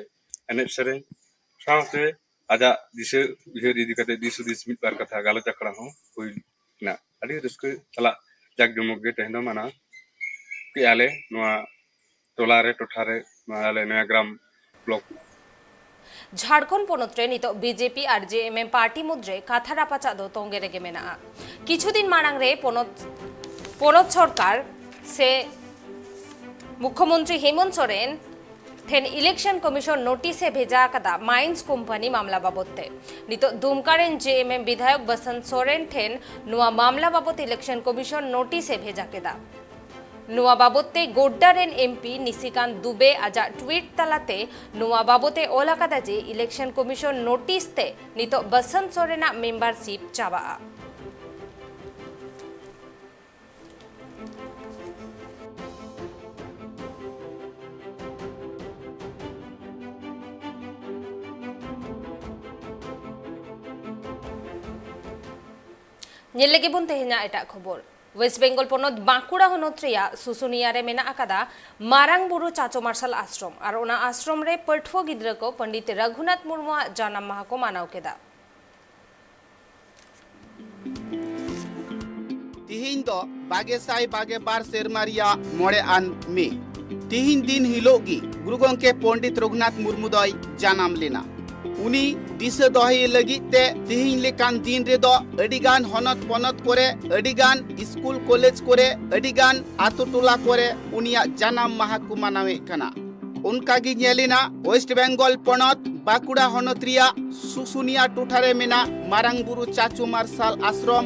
ᱮᱱᱮᱡ ᱥᱮᱨᱮᱧ ᱥᱟᱶᱛᱮ ᱟᱡᱟᱜ ᱫᱤᱥᱟᱹ ᱩᱭᱦᱟᱹᱨ ᱤᱫᱤ ᱠᱟᱛᱮ ᱫᱤᱥ ᱦᱩᱫᱤᱥ ᱢᱤᱫ ᱵᱟᱨ ᱠᱟᱛᱷᱟ ᱜᱟᱞᱚᱪ ᱟᱠᱷᱲᱟ ᱦᱚᱸ ᱦᱩᱭ ᱮᱱᱟ᱾ ᱟᱹᱰᱤ ᱨᱟᱹᱥᱠᱟᱹ ᱥᱟᱞᱟᱜ ᱡᱟᱠ ᱡᱚᱢᱚᱠ ᱜᱮ ᱛᱮᱦᱮᱧ ᱫᱚ ᱢᱟᱱᱟᱣ ᱠᱮᱜᱼᱟ ᱞᱮ ᱱᱚᱣᱟ ᱴᱚᱞᱟ ᱨᱮ, ᱴᱚᱴᱷᱟ ᱨᱮ, ᱱᱚᱣᱟ ᱟᱞᱮ ᱱᱚᱭᱟᱜᱨᱟᱢ ᱵᱞᱚᱠ᱾ ᱡᱷᱟᱲᱠᱷᱚᱸᱰ ᱯᱚᱱᱚᱛ ᱨᱮ ᱱᱤᱛᱚᱜ ᱵᱤ ᱡᱮ ᱯᱤ ᱟᱨ ᱡᱮ ᱮᱢ ᱮᱢ ᱯᱟᱨᱴᱤ ᱢᱩᱫᱽᱨᱮ ᱠᱟᱛᱷᱟ ᱨᱟᱯᱟᱪᱟᱜ ᱫᱚ ᱛᱚᱸᱜᱮ ᱨᱮᱜᱮ ᱢᱮᱱᱟᱜᱼᱟ᱾ ᱠᱤᱪᱷᱩ ᱫᱤᱱ ᱢᱟᱲᱟᱝ ᱨᱮ ᱯᱚᱱᱚᱛ, ᱯᱚᱱᱚᱛ ᱥᱚᱨᱠᱟᱨ ᱥᱮ ᱢᱩᱠᱷᱭᱚᱢᱚᱱᱛᱨᱤ ᱦᱮᱢᱚᱱᱛ ᱥᱚᱨᱮᱱ ᱴᱷᱮᱱ ᱤᱞᱮᱠᱥᱚᱱ ᱠᱚᱢᱤᱥᱚᱱ ᱱᱳᱴᱤᱥ ᱮ ᱵᱷᱮᱡᱟ ᱟᱠᱟᱫᱟ ᱢᱟᱭᱤᱱᱥ ᱠᱳᱢᱯᱟᱱᱤ ᱢᱟᱢᱞᱟ ᱵᱟᱵᱚᱫ ᱛᱮ᱾ ᱱᱤᱛᱚᱜ ᱫᱩᱢᱠᱟ ᱨᱮᱱ ᱡᱮ ᱮᱢ ᱮᱢ ᱵᱤᱫᱷᱟᱭᱚᱠ ᱵᱟᱥᱚᱱᱛ ᱥᱚᱨᱮᱱ ᱴᱷᱮᱱ ᱱᱚᱣᱟ ᱢᱟᱢᱞᱟ ᱵᱟᱵᱚᱫ ᱤᱞᱮᱠᱥᱚᱱ ᱠᱚᱢᱤᱥᱚᱱ ᱱᱳᱴᱤᱥ ᱮ ᱵᱷᱮᱡᱟ ᱠᱮᱫᱟ᱾ ᱱᱚᱣᱟ ᱵᱟᱵᱚᱫ ᱛᱮ ᱜᱳᱰᱰᱟ ᱨᱮᱱ ᱮᱢ ᱯᱤ ᱱᱤᱥᱤᱠᱟᱱᱛ ᱫᱩᱵᱮ ᱟᱡᱟᱜ ᱴᱩᱭᱤᱴ ᱛᱟᱞᱟᱛᱮ ᱱᱚᱣᱟ ᱵᱟᱵᱚᱫ ᱮ ᱚᱞ ᱟᱠᱟᱫᱟ ᱡᱮ ᱤᱞᱮᱠᱥᱚᱱ ᱠᱚᱢᱤᱥᱚᱱ ᱱᱳᱴᱤᱥ ᱛᱮ ᱱᱤᱛᱚᱜ ᱵᱟᱥᱚᱱᱛ ᱥᱚᱨᱮᱱᱟᱜ ᱢᱮᱢᱵᱟᱨᱥᱤᱯ ᱪᱟᱵᱟᱜᱼᱟ᱾ ᱧᱮᱞ ᱞᱮᱜᱮ ᱵᱚᱱ ᱛᱮᱦᱮᱧᱟᱜ ᱮᱴᱟᱜ ᱠᱷᱚᱵᱚᱨ᱾ ᱳᱭᱮᱥᱴ ᱵᱮᱝᱜᱚᱞ ᱯᱚᱱᱚᱛ ᱵᱟᱸᱠᱩᱲᱟ ᱦᱚᱱᱚᱛ ᱨᱮᱭᱟᱜ ᱥᱩᱥᱩᱱᱤᱭᱟ ᱨᱮ ᱢᱮᱱᱟᱜ ᱟᱠᱟᱫᱟ ᱢᱟᱨᱟᱝ ᱵᱩᱨᱩ ᱪᱟᱪᱚ ᱢᱟᱨᱥᱟᱞ ᱟᱥᱨᱚᱢ, ᱟᱨ ᱚᱱᱟ ᱟᱥᱨᱚᱢ ᱨᱮ ᱯᱟᱹᱴᱷᱩᱣᱟᱹ ᱜᱤᱫᱽᱨᱟᱹ ᱠᱚ ᱯᱚᱱᱰᱤᱛ ᱨᱟᱹᱜᱷᱩᱱᱟᱛᱷ ᱢᱩᱨᱢᱩᱣᱟᱜ ᱡᱟᱱᱟᱢ ᱢᱟᱦᱟ ᱠᱚ ᱢᱟᱱᱟᱣ ᱠᱮᱫᱟ᱾ ᱛᱤᱦᱤᱧ ᱫᱚ ᱵᱟᱜᱮ ᱥᱟᱭ ᱵᱟᱜᱮ ᱵᱟᱨ ᱥᱮᱨᱢᱟ ᱨᱮᱭᱟᱜ ᱢᱚᱬᱮ ᱟᱱ ᱢᱮ᱾ ᱛᱤᱦᱤᱧ ᱫᱤᱱ ᱦᱤᱞᱳᱜ ᱜᱮ ᱜᱩᱨᱩ ᱜᱚᱢᱠᱮ ᱯᱚᱱᱰᱤᱛ ᱨᱚᱜᱷᱩᱱᱟᱛᱷ ᱢᱩᱨᱢᱩ ᱫᱚᱭ ᱡᱟᱱᱟᱢ ᱞᱮᱱᱟ᱾ ᱩᱱᱤ ᱫᱤᱥᱟᱹ ᱫᱚᱦᱚᱭᱮ ᱞᱟᱹᱜᱤᱫ ᱛᱮ ᱛᱤᱦᱤᱧ ᱞᱮᱠᱟᱱ ᱫᱤᱱ ᱨᱮᱫᱚ ᱟᱹᱰᱤᱜᱟᱱ ᱦᱚᱱᱚᱛ ᱯᱚᱱᱚᱛ ᱠᱚᱨᱮ, ᱟᱹᱰᱤᱜᱟᱱ ᱥᱠᱩᱞ ᱠᱚᱞᱮᱡᱽ ᱠᱚᱨᱮ, ᱟᱹᱰᱤᱜᱟᱱ ᱟᱛᱳ ᱴᱚᱞᱟ ᱠᱚᱨᱮ ᱩᱱᱤᱭᱟᱜ ᱡᱟᱱᱟᱢ ᱢᱟᱦᱟ ᱠᱚ ᱢᱟᱱᱟᱣᱮᱫ ᱠᱟᱱᱟ᱾ ᱚᱱᱠᱟ ᱜᱮ ᱧᱮᱞ ᱮᱱᱟ ᱳᱭᱮᱥᱴ ᱵᱮᱝᱜᱚᱞ ᱯᱚᱱᱚᱛ ᱵᱟᱸᱠᱩᱲᱟ ᱦᱚᱱᱚᱛ ᱨᱮᱭᱟᱜ ᱥᱩᱥᱩᱱᱤᱭᱟ ᱴᱚᱴᱷᱟ ᱨᱮ ᱢᱮᱱᱟᱜ ᱢᱟᱨᱟᱝ ᱵᱩᱨᱩ ᱪᱟᱪᱩ ᱢᱟᱨᱥᱟᱞ ᱟᱥᱨᱚᱢ᱾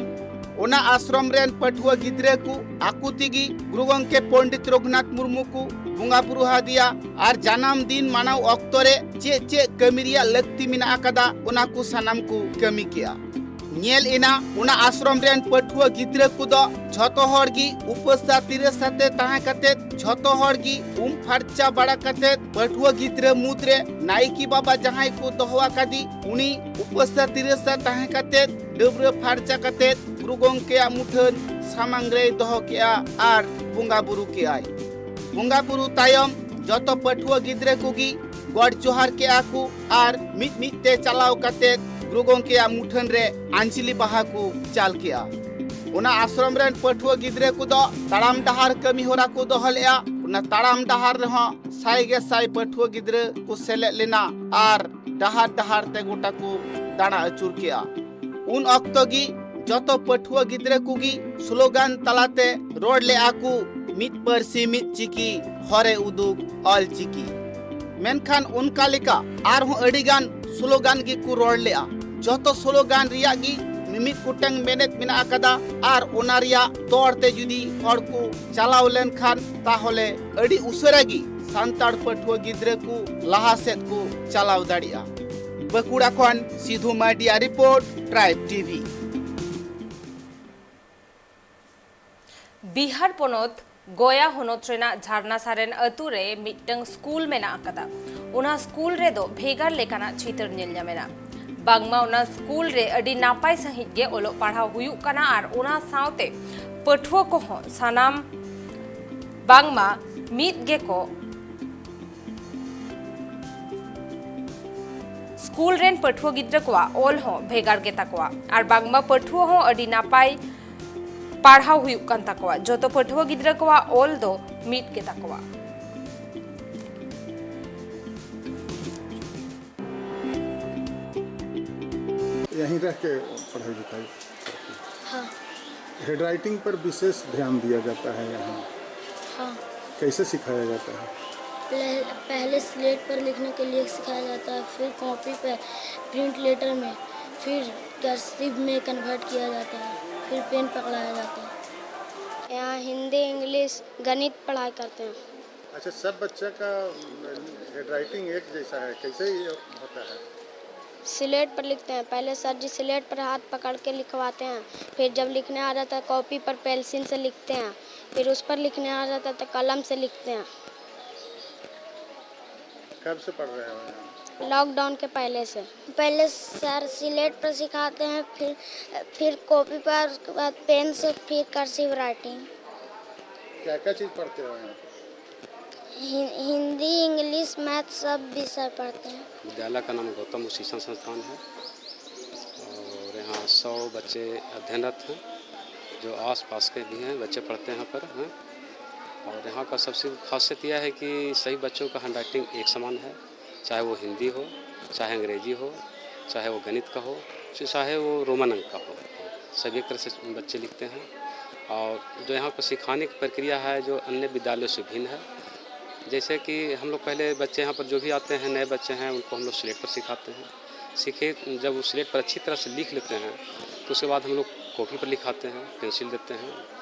ᱚᱱᱟ ᱟᱥᱨᱚᱢ ᱨᱮᱱ ᱯᱟᱹᱴᱷᱩᱣᱟᱹ ᱜᱤᱫᱽᱨᱟᱹ ᱠᱚ ᱟᱠᱚ ᱛᱮᱜᱮ ᱜᱩᱨᱩ ᱜᱚᱢᱠᱮ ᱯᱚᱱᱰᱤᱛ ᱨᱚᱜᱷᱩᱱᱟᱛᱷ ᱢᱩᱨᱢᱩ ᱠᱚ ᱵᱚᱸᱜᱟ ᱵᱩᱨᱩ ᱟᱫᱮᱭᱟ ᱟᱨ ᱡᱟᱱᱟᱢ ᱫᱤᱱ ᱢᱟᱱᱟᱣ ᱚᱠᱛᱚ ᱨᱮ ᱪᱮᱫ ᱪᱮᱫ ᱠᱟᱹᱢᱤ ᱨᱮᱭᱟᱜ ᱞᱟᱹᱠᱛᱤ ᱢᱮᱱᱟᱜ ᱟᱠᱟᱫᱟ, ᱚᱱᱟ ᱠᱚ ᱥᱟᱱᱟᱢ ᱠᱚ ᱠᱟᱹᱢᱤ ᱠᱮᱜᱼᱟ᱾ ᱧᱮᱞ ᱮᱱᱟ, ᱚᱱᱟ ᱟᱥᱨᱚᱢ ᱨᱮᱱ ᱯᱟᱹᱴᱷᱩᱣᱟᱹ ᱜᱤᱫᱽᱨᱟᱹ ᱠᱚᱫᱚ ᱡᱷᱚᱛᱚ ᱦᱚᱲ ᱜᱮ ᱩᱯᱟᱹᱥᱟ ᱛᱤᱨᱟᱹᱥ ᱟᱛᱮ ᱛᱟᱦᱮᱸ ᱠᱟᱛᱮ ᱡᱷᱚᱛᱚ ᱦᱚᱲ ᱜᱮ ᱩᱢ ᱯᱷᱟᱨᱪᱟ ᱵᱟᱲᱟ ᱠᱟᱛᱮ ᱯᱟᱹᱴᱷᱩᱣᱟᱹ ᱜᱤᱫᱽᱨᱟᱹ ᱢᱩᱫᱽᱨᱮ ᱱᱟᱭᱠᱮ ᱵᱟᱵᱟ ᱡᱟᱦᱟᱸᱭ ᱠᱚ ᱫᱚᱦᱚ ᱟᱠᱟᱫᱮ, ᱩᱱᱤ ᱩᱯᱟᱹᱥᱟ ᱛᱤᱨᱟᱹᱥᱟ ᱛᱟᱦᱮᱸ ᱠᱟᱛᱮ ᱰᱟᱹᱵᱽᱨᱟᱹ ᱯᱷᱟᱨᱪᱟ ᱠᱟᱛᱮ ᱜᱩᱨᱩ ᱜᱚᱢᱠᱮᱭᱟᱜ ᱢᱩᱴᱷᱟᱹᱱ ᱥᱟᱢᱟᱝ ᱨᱮᱭ ᱫᱚᱦᱚ ᱠᱮᱜᱼᱟ ᱟᱨ ᱵᱚᱸᱜᱟ ᱵᱩᱨᱩ ᱠᱮᱜᱼᱟᱭ᱾ ᱵᱚᱸᱜᱟ ᱵᱩᱨᱩ ᱛᱟᱭᱚᱢ ᱡᱚᱛᱚ ᱯᱟᱹᱴᱷᱩᱣᱟᱹ ᱜᱤᱫᱽᱨᱟᱹ ᱠᱚᱜᱮ ᱜᱚᱰ ᱡᱚᱦᱟᱨ ᱠᱮᱜᱼᱟ ᱠᱚ ᱟᱨ ᱢᱤᱫ ᱢᱤᱫ ᱛᱮ ᱪᱟᱞᱟᱣ ᱠᱟᱛᱮ ᱜᱩᱨᱩ ᱜᱚᱢᱠᱮᱭᱟᱜ ᱢᱩᱴᱷᱟᱹᱱ ᱨᱮ ᱟᱧᱡᱞᱤ ᱵᱟᱦᱟ ᱠᱚ ᱪᱟᱞ ᱠᱮᱜᱼᱟ᱾ ᱚᱱᱟ ᱟᱥᱨᱚᱢ ᱨᱮᱱ ᱯᱟᱹᱴᱷᱩᱣᱟᱹ ᱜᱤᱫᱽᱨᱟᱹ ᱠᱚᱫᱚ ᱛᱟᱲᱟᱢ ᱰᱟᱦᱟᱨ ᱠᱟᱹᱢᱤ ᱦᱚᱨᱟ ᱠᱚ ᱫᱚᱦᱚ ᱞᱮᱜᱼᱟ᱾ ᱚᱱᱟ ᱛᱟᱲᱟᱢ ᱰᱟᱦᱟᱨ ᱨᱮᱦᱚᱸ ᱥᱟᱭ ᱜᱮ ᱥᱟᱭ ᱯᱟᱹᱴᱷᱩᱣᱟᱹ ᱜᱤᱫᱽᱨᱟᱹ ᱠᱚ ᱥᱮᱞᱮᱫ ᱞᱮᱱᱟ ᱟᱨ ᱰᱟᱦᱟᱨ ᱰᱟᱦᱟᱨ ᱛᱮ ᱜᱚᱴᱟ ᱠᱚ ᱫᱟᱬᱟ ᱟᱹᱪᱩᱨ ᱠᱮᱜᱼᱟ᱾ ᱩᱱ ᱚᱠᱛᱚ ᱜᱮ ᱡᱚᱛᱚ ᱯᱟᱹᱴᱷᱩᱣᱟᱹ ᱜᱤᱫᱽᱨᱟᱹ ᱠᱚᱜᱮ ᱥᱞᱳᱜᱟᱱ ᱛᱟᱞᱟᱛᱮ ᱨᱚᱲ ᱞᱮᱜᱼᱟ ᱠᱚ, "ᱢᱤᱫ ᱯᱟᱹᱨᱥᱤ ᱢᱤᱫ ᱪᱤᱠᱤ, ᱦᱚᱨᱮ ᱩᱫᱩᱜ ᱚᱞ ᱪᱤᱠᱤ᱾" ᱢᱮᱱᱠᱷᱟᱱ ᱚᱱᱠᱟ ᱞᱮᱠᱟ ᱟᱨᱦᱚᱸ ᱟᱹᱰᱤᱜᱟᱱ ᱥᱞᱳᱜᱟᱱ ᱜᱮᱠᱚ ᱨᱚᱲ ᱞᱮᱜᱼᱟ᱾ ᱡᱚᱛᱚ ᱥᱞᱳᱜᱟᱱ ᱨᱮᱭᱟᱜ ᱜᱮ ᱢᱤᱢᱤᱫ ᱜᱚᱴᱟᱝ ᱢᱮᱱᱮᱛ ᱢᱮᱱᱟᱜ ᱟᱠᱟᱫᱟ ᱟᱨ ᱚᱱᱟ ᱨᱮᱭᱟᱜ ᱛᱚᱨ ᱛᱮ ᱡᱩᱫᱤ ᱦᱚᱲ ᱠᱚ ᱪᱟᱞᱟᱣ ᱞᱮᱱᱠᱷᱟᱱ ᱛᱟᱦᱚᱞᱮ ᱟᱹᱰᱤ ᱩᱥᱟᱹᱨᱟ ᱜᱮ ᱥᱟᱱᱛᱟᱲ ᱯᱟᱹᱴᱷᱩᱣᱟᱹ ᱜᱤᱫᱽᱨᱟᱹ ᱠᱚ ᱞᱟᱦᱟ ᱥᱮᱫ ᱠᱚ ᱪᱟᱞᱟᱣ ᱫᱟᱲᱮᱭᱟᱜᱼᱟ᱾ ᱵᱟᱸᱠᱩᱲᱟ ᱠᱷᱚᱱ ᱥᱤᱫᱷᱩ ᱢᱟᱨᱰᱤᱭᱟᱜ ᱨᱤᱯᱳᱨᱴ, ᱴᱨᱟᱭᱤᱵᱽ ᱴᱤᱵᱷᱤ᱾ ᱵᱤᱦᱟᱨ ᱯᱚᱱᱚᱛ ᱜᱚᱭᱟ ᱦᱚᱱᱚᱛ ᱨᱮᱱᱟᱜ ᱡᱷᱟᱨᱱᱟ ᱥᱟᱨᱮᱱ ᱟᱹᱛᱩ ᱨᱮ ᱢᱤᱫᱴᱟᱝ ᱥᱠᱩᱞ ᱢᱮᱱᱟᱜ ᱟᱠᱟᱫᱟ᱾ ᱚᱱᱟ ᱥᱠᱩᱞ ᱨᱮᱫᱚ ᱵᱷᱮᱜᱟᱨ ᱞᱮᱠᱟᱱᱟᱜ ᱪᱤᱛᱟᱹᱨ ᱧᱮᱞ ᱧᱟᱢᱮᱱᱟ᱾ ᱵᱟᱝᱢᱟ ᱚᱱᱟ ᱥᱠᱩᱞ ᱨᱮ ᱟᱹᱰᱤ ᱱᱟᱯᱟᱭ ᱥᱟᱺᱦᱤᱡ ᱜᱮ ᱚᱞᱚᱜ ᱯᱟᱲᱦᱟᱣ ᱦᱩᱭᱩᱜ ᱠᱟᱱᱟ ᱟᱨ ᱚᱱᱟ ᱥᱟᱶᱛᱮ ᱯᱟᱹᱴᱷᱩᱣᱟᱹ ᱠᱚᱦᱚᱸ ᱥᱟᱱᱟᱢ ᱵᱟᱝᱢᱟ ᱢᱤᱫ ᱜᱮᱠᱚ ᱥᱠᱩᱞ ᱨᱮᱱ ᱯᱟᱹᱴᱷᱩᱣᱟᱹ ᱜᱤᱫᱽᱨᱟᱹ ᱠᱚᱣᱟᱜ ᱚᱞ ᱦᱚᱸ ᱵᱷᱮᱜᱟᱨ ᱜᱮᱛᱟ ᱠᱚᱣᱟ ᱟᱨ ᱵᱟᱝᱢᱟ ᱯᱟᱹᱴᱷᱩᱣᱟᱹ ᱦᱚᱸ ᱟᱹᱰᱤ ᱱᱟᱯᱟᱭ ᱯᱟᱲᱦᱟᱣ ᱦᱩᱭᱩᱜ ᱠᱟᱱ ᱛᱟᱠᱚᱣᱟ᱾ ᱡᱚᱛᱚ ᱯᱟᱹᱴᱷᱩᱣᱟᱹ ᱜᱤᱫᱽᱨᱟᱹ ᱠᱚᱣᱟᱜ ᱚᱞ ᱫᱚ ᱢᱤᱫ ᱜᱮᱛᱟ ᱠᱚᱣᱟ᱾ यहीं रह के पढ़ाई लिखाई? हाँ। हैंडराइटिंग पर विशेष ध्यान दिया जाता है यहाँ? हाँ। कैसे सिखाया जाता है? पहले स्लेट पर लिखने के लिए सिखाया जाता है, फिर कॉपी पर, प्रिंट लेटर में, फिर कर्सिव में कन्वर्ट किया जाता है, फिर पेन पकड़ाया जाता है। यहाँ हिंदी, इंग्लिश, गणित पढ़ाई करते हैं। अच्छा, सब बच्चा का हैंडराइटिंग एक जैसा है, कैसे ये होता है? स्लेट पर लिखते हैं। पहले सर जी स्लेट पर हाथ पकड़ के लिखवाते हैं, फिर जब लिखने आ जाता है कॉपी पर पेंसिल से लिखते हैं, फिर उस पर लिखने आ जाता है तो कलम से लिखते हैं। कब से पढ़ रहे हो यहाँ? लॉकडाउन के पहले से। पहले सर स्लेट पर सिखाते हैं, फिर फिर कॉपी पर, उसके बाद पेन से, फिर कर्सिव राइटिंग। क्या क्या चीज़ पढ़ते हो यहाँ पर? हिंदी, इंग्लिश, मैथ सब विषय पढ़ते हैं। विद्यालय का नाम गौतम बुद्ध शिक्षण संस्थान है और यहाँ सौ बच्चे अध्ययनरत हैं, जो आसपास के भी हैं, बच्चे पढ़ते हैं यहाँ पर हैं। और यहाँ का सबसे खासियत यह है कि सभी बच्चों का हैंडराइटिंग एक समान है, चाहे वो हिंदी हो, चाहे अंग्रेजी हो, चाहे वो गणित का हो, चाहे वो रोमन अंक का हो, सभी एक तरह से बच्चे लिखते हैं। और जो यहाँ पर सिखाने की प्रक्रिया है, जो अन्य विद्यालयों से भिन्न है। जैसे कि हम लोग पहले बच्चे यहाँ पर जो भी आते हैं, नए बच्चे हैं, उनको हम लोग स्लेट पर सिखाते हैं। सीखे, जब वो स्लेट पर अच्छी तरह से लिख लेते हैं, तो उसके बाद हम लोग कॉपी पर लिखाते हैं, पेंसिल देते हैं।